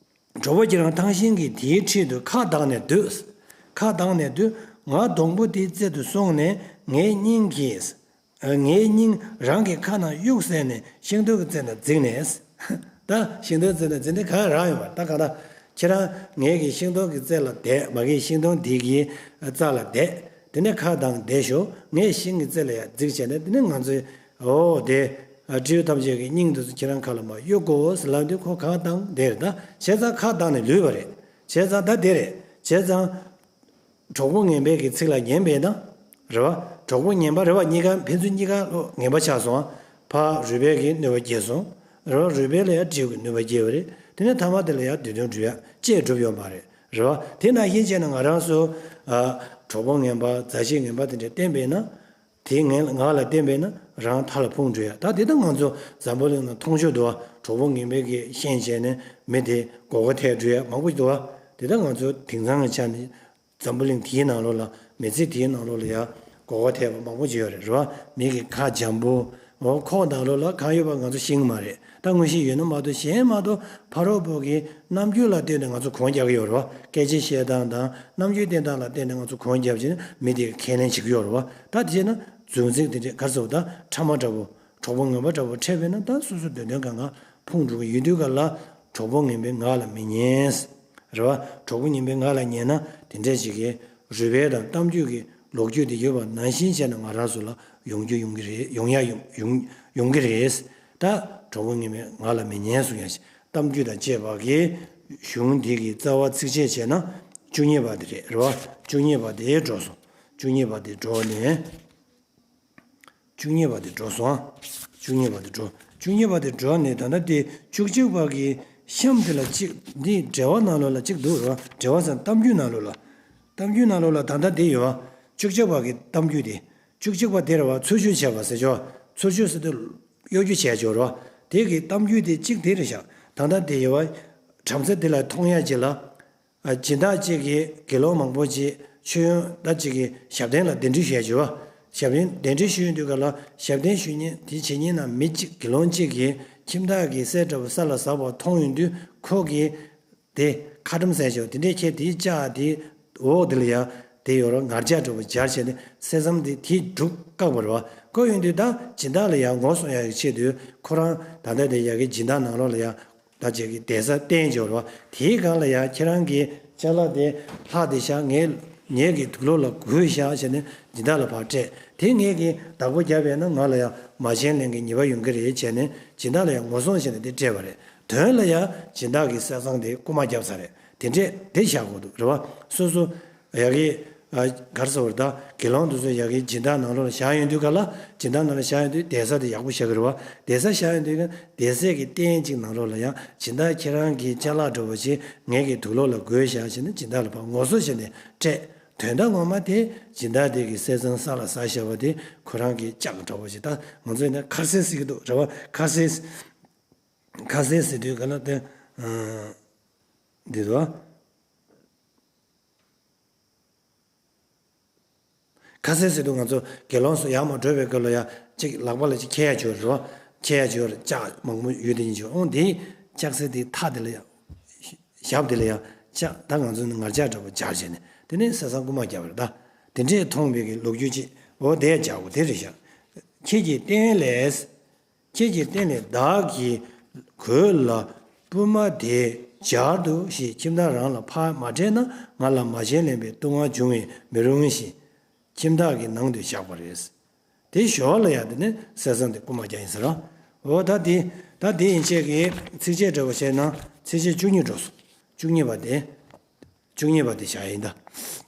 གྲོགས་པོ་ཁྱེད་རང་ཐང་ཤིང་གི་དེའི་འཁྲིས་དུ་ཁ་གདངས་ནས་སྡོད། ཁ་གདངས་ནས་སྡོད། ང་སྡོང་པོ་དེའི་རྩེ་དུ་སོང་ནས་ངའི་སྙིང་གིས། ངའི་སྙིང་རང་གི་ཁ་ནང་གཡུགས་བསད་ནས་ཤིང་སྡོང་གི་རྩེ་ནས་འཛེགས་ནས། ད་ཤིང་སྡོང་རྩེ་ནས་འཛེགས་ནས་གང་རག་ཡོང་བ་ད་གང་ལྟར་ཁྱེད་རང་ངེད་ཀྱི་ཤིང་སྡོང་གི་རྩེ་ལ་བསྡད། མ་གིའི་ཤིང་སྡོང་འདི་གི་རྩ་ལ་བསྡད། དེ་ནས་ཁ་གདངས་བསྡད་ཤོག་ངས་ཤིང་གི་རྩེ་ལ་ཡར་འཛེགས་བྱས་ནས་དེ་ནས་ང་ཚོའི་འོ་དེ་སྤྲེའུ་ཐམས་ཅད་ཀྱི་སྙིང་དེ་ཚོ་ཁྱེད་རང་ཁ་ལ་མར་གཡུག་དགོས་ཟེར་ལབ་དུས་ཁོ་ཁ་གདངས་བསྡད་རེད། ད་བྱས་ཙང་ཁ་གདངས་ནས་ལུས་པ་རེད། བྱས་ཙང་ད་དེ་རེད། བྱས་ཙང་། གྲོགས་པོ་ངན་པའི་གི་ཚིག་ལ་ཉན་པས་ན། རེད་བ། གྲོགས་པོ་ངན་པ་རེད་བ། གཉིས་ཀ་ཕན་ཚུན་གཉིས་ཀ་ལོ་ངན་པ་ཆགས་སོང་། ཕ་རུས་སྦལ་གྱིས་གནོད་པ་སྐྱེལ་སོང་། རེད་བ། རུས་སྦལ་ལ་ཡང་སྤྲེའུ་གིས་གནོད་པ་སྐྱེལ་བ་རེད། དེ་ནས་ཐ་མ་དེ་ལ་ཡང་བདུད་དོན་འགྲུབ་ཡ་ཅེས་འགྲུབ་ཡོད་མ་རེད། རེད་བ། དེ་ནང་བཞིན་བྱས་ན་ང་རང་ཚོ་ཨ་གྲོགས་པོ་ངན་པ་མཛའ་བཤེས་ངན་པ་དེ་འདྲ་བསྟེན་པས་ན། དེ་ངན་ངག་ལ་བསྟེན་པས་ན་རང་མཐའ་ལ་ཕུང་འགྲོ་ཡ། ད་དེ་ལྟར་ང་ཚོ་འཛམ་བུ་གླིང་ན་མཐོང་ཆོས་འདུག་བ། གྲོགས་པོ་ངན་པའི་གི་ཤན་བྱས་ནས་མི་དེ་མགོ་སྐོར་ཐེབས་འགྲོ་ཡ་མང་པོ་འདུག་བ། དེ་ལྟར་ང་ཚོ་དེང་སང་གི་ཆ་ནས། འཛམ་བུ་གླིང་དེའི་ནང་ལོགས་ལ་མི་ཚེ་དེའི་ནང་ལོགས་ལ་ཡང་མགོ་སྐོར་ཐེབས་པ་མང་པོ་ཅིག་ཡོད་རེད། རེད་བ། མི་གི་ཁ་འཇམ་པོ། འོ་ཁོག་ནང་ལོགས་ལ་གང་ཡོད་པ་ང་ཚོ་ཤེས་ཀྱི་མ་རེད། ད་དངོས་གཞི་ཡོད་ན་མ་གཏོགས་གཞན་མ་གཏོགས་ཕ་རོལ་པོ་གི་རྣམ་འགྱུར་ལ་ལྟོས་ནས་ང་ཚོ་གོང་རྒྱག་གི་ཡོད་རེད་བ། སྐད་ཆ་བཤད་སྟངས་དང་རྣམ་འགྱུར་བསྟན་སྟངས་ལ་ལྟོས་ནས་ང་ཚོ་གོང་རྒྱབ་བྱས་ན་མི་དེ་ཁས་ལེན་བྱེད་ཀྱི་ཡོད་རེད་བ། ད་དེ་བྱས་ན་རྫུན་ཚིག་དེ་འདྲས་ག་རེ་ཟེར་བ། ད་ཕྲ་མ་འདྲ་པོ། གྲོགས་པོ་ངན་པ་འདྲ་པོ་འཕྲད་པས་ན་ད་སོ་སོ་འདོད་དོན་གང་ག་ཕུང་འགྲོ་གི་ཡོད་དུས་ག་ལ་གྲོགས་པོ་ངན་པའི་ངག་ལ་མི་ཉན། རེད་བ། གྲོགས་པོ་ངན་པའི་ངག་ལ་ཉན་ན་དེ་འདྲས་ཞིག་གི་རུས་སྦལ་དང་གཏམ་རྒྱུད་ཀྱི་ལོ་རྒྱུས་དེ་ཡོད་པ་ནང་བཞིན་བྱས་ན་ང་རང་ཚོ་ལ་ཡོང་རྒྱུ་ཡོང་གི་རེད། ཡོང་ཡ་ཡོང་ཡོང་ཡོང་གི་རེད། ད་གྲོགས་པོ་ངན་པའི་ངག་ལ་མི་ཉན་གསུང་ཡ་ཞིག་གཏམ་རྒྱུད་དང་བཅས་པ་གི་གཞུང་འདི་གི་རྩ་བ་ཚིགས་བཅད་བྱས་ན་བཅུ་གཉིས་པ་དེ་རེད། རེད་བ། བཅུ་གཉིས་པ་དེ་འགྲོ་སོང་། བཅུ་གཉིས་པ་དེ་འགྲོ་ནས། བཅུ་གཉིས་པ་དེ་འགྲོ་སོང་། བཅུ་གཉིས་པ་དེ་འགྲོ། བཅུ་གཉིས་པ་དེ་འགྲོ་ནས་ད་ལྟ་དེ་བཅུ་གཅིག་པ་གི་གཤམ་དེ་ལ་གཅིག་འདི་འགྲེལ་བ་ནང་ལོགས་ལ་གཅིག་འདུག་རེད་བ། འགྲེལ་བ་ཟེར་གཏམ་རྒྱུད་ནང་ལོགས་ལ། གཏམ་རྒྱུད་ནང་ལོགས་ལ་ད་ལྟ་དེ་ཡོད་བ། བཅུ་གཅིག་པ་གི་གཏམ་རྒྱུད་དེ། བཅུ་གཅིག་པ་དེ་རེད་བ། ཚུར་ཞུགས་བྱས་པ་ཟེར་ཆོག་ཚུར་ཞུགས་ཟེར་དུས་གཡོ་སྒྱུ་བྱས་ཆོག་རེད་བ། དེ་གི་གཏམ་རྒྱུད་དེ་གཅིག་དེ་རེད་ཤག་ད་ལྟ་དེ་ཡོད་བ། བྲམ་ཟེ་དེ་ལ་མཐོང་ཡ་གཅིག་ལ། སྦྱིན་བདག་ཅིག་གིས་དགེ་སློང་མང་པོ་ཅིག་མཆོད་ཡོན་ད་ཅིག་གི་ཞབས་བརྟན་ལ་གདན་འདྲེན་ཞུ་ཡ་བྱེད་པ། ཞབས་བརྟན་གདན་འདྲེན་ཞུ་ཡོང་དུས་ག་ལ་ཞབས་བརྟན་ཞུ་མཁན་དེ་བྱེད་མཁན་ནང་མི་གཅིག་དགེ་སློང་གཅིག་གིས་ཁྱིམ་བདག་གི་གསེར་འདྲ་པོ་ས་ལ་ཟགས་པ་མཐོང་ཡོང་དུས་ཁོ་གིས་དེ་ཁ་ཏྲོམ་ཟེར་ཆོག་དེ་འདྲས་ཁྱེར་དེའི་ལྕགས་དེ་འོག་དེ་ལ་ཡ་དེ་ཡོད་ར་ངར་ལྕགས་འདྲ་པོ་སྦྱར་བྱས་ནས་གསེར་ཟམ་དེ་དེས་སྒྲུག་བཀག་པ་རེད་བ། ཁོ་ཡོང་དུས་ད་སྦྱིན་བདག་ལ་ཡ་ངོ་སྲུང་ཡ་གི་ཆེད་དུ་ཁོ་རང་ད་ལྟ་དེ་ཡ་གི་སྦྱིན་བདག་ནང་ལོགས་ལ་ཡ། ད་ཅིག་གི་གདན་ས་བསྟན་འབྱོར་བ་དེའི་སྒང་ལ་ཡང་ཁྱེད་རང་གི་ཅ་ལག་དེ་ལྷག་དེ་བཞག་ངས་ངེད་ཀྱི་དུག་ལོག་ལ་གུས་བཞག་བྱས་ནས་སྦྱིན་བདག་ལ་ཕར་སྤྲད། དེ་ངེད་ཀྱིས་བདག་པོ་བརྒྱབ་པས་ན་ང་ལ་ཡང་མ་བྱན་ལེན་གྱི་ཉེས་པ་ཡོང་གི་རེད་བྱས་ནས་སྦྱིན་བདག་ལ་ཡང་ངོ་སྲུང་བྱས་ནས་དེ་སྤྲད་པ་རེད། དོན་ལ་ཡང་སྦྱིན་བདག་གི་གསེར་ཟམ་དེ་རྐུ་མ་བརྒྱབ་ཚར་རེད། དེ་འདྲས་དེ་བཞག་དགོས་འདུག་རེད་བ། སོ་སོ་ཡ་གི་ ག་གར་སོང་བར་ད་དགེ་སློང་དེ་ཚོ་ཡ་གི་སྦྱིན་བདག་ནང་ལོགས་ལ་བཞག་ཡོང་དུས་ག་ལ་སྦྱིན་བདག་ནང་ལ་བཞག་ཡོང་དུས་གདན་ས་དེ་ཡག་པོ་བཞག་གི་རེད་བ། གདན་ས་བཞག་ཡོང་དུས་གདན་སའི་གི་རྟེན་གཅིག་ནང་ལོགས་ལ་ཡང་སྦྱིན་བདག་ཁྱེད་རང་གི་ཅ་ལག་འདྲ་བོ་ཅིག་ངེད་ཀྱི་དུག་ལོག་ལ་བགོས་བཞག་བྱས་ནས་སྦྱིན་བདག་ལ་ཕར་ངོ་སོ་བྱས་ནས་སྤྲད། དོན་དག་ངོ་མ་དེ་སྦྱིན་བདག་དེ་གི་གསེར་སྲང་ས་ལ་ཟགས་བཞག་པ་དེ་ཁོ་རང་གི་ལྕགས་འདྲ་བོ་ཅིག་ད་ང་ཚོ་ཡིན་ན་ཁ་ཟས་ཟེར་གི་འདུག་རེད་བ། ཁ་ཟས། ཁ་ཟས་ཟེར་དུས་ག་ལ་དེ་འདི་རེད་བ། ཁ་ཟས་ཟེར་དུས་ང་ཚོ་དགེ་སློང་ཚོ་ཡར་མར་འགྲོ་བའི་སྐབས་ལ་ཡ་གཅིག་ལག་པ་ལ་གཅིག་འཁྱེར་ཡ་བྱོས་རེད་བ། འཁྱེར་ཡ་བྱོས་རེད། ལྕགས་མང་པོ་ཡོད་དེ་ཡིན་བྱོས་ཨོང་དེ་ལྕགས་སྲེག་དེ་ཐག་དེ་ལ་ཡ་ཞབས་དེ་ལ་ཡ་ལྕགས་ད་ང་ཚོ་ནི་ངར་ལྕགས་འདྲ་པོ་སྦྱར་བྱས་ནས་དེ་ནས་གསེར་སྲང་རྐུ་མ་བརྒྱབ་པ་རེད་ད། དེ་འདྲས་མཐོང་བའི་གི་ལོ་རྒྱུས་ཅིག་འོ་དེ་ཡ་སྦྱར་དགོས་དེ་རེད་ཤག་ཁྱེད་ཀྱི་རྟེན་ལས། ཁྱེད་ཀྱི་རྟེན་ལས་བདག་གིས་གོས་ལ་པུས་མོ་དེ་སྦྱར་དུ་ཞེས་ཁྱིམ་བདག་རང་ལ་ཕར་མ་སྤྲད་ན་ང་ལ་མ་བྱིན་ལེན་པའི་ལྟུང་བ་འབྱུང་བས་མི་རུང་ཞེས་ཁྱིམ་བདག་གི་ནང་དུ་བཞག་པ་རེད། དེ་ཞོར་ལ་ཡང་དེ་ནས་གསེར་སྲང་དེ་རྐུ་མ་རྒྱག་ཡིན་ཟེར་རོ། འོ་ད་དེ་ད་དེ་ཡན་ཆད་ཀྱི་ཚིགས་བཅད་འདྲ་བོ་བྱས་ན་ཚིགས་བཅད་བཅུ་གཉིས་འགྲོ་སོང་། བཅུ་གཉིས་པ་དེ། བཅུ་གཉིས་པ་དེ་བཞག་ཡིན་ད།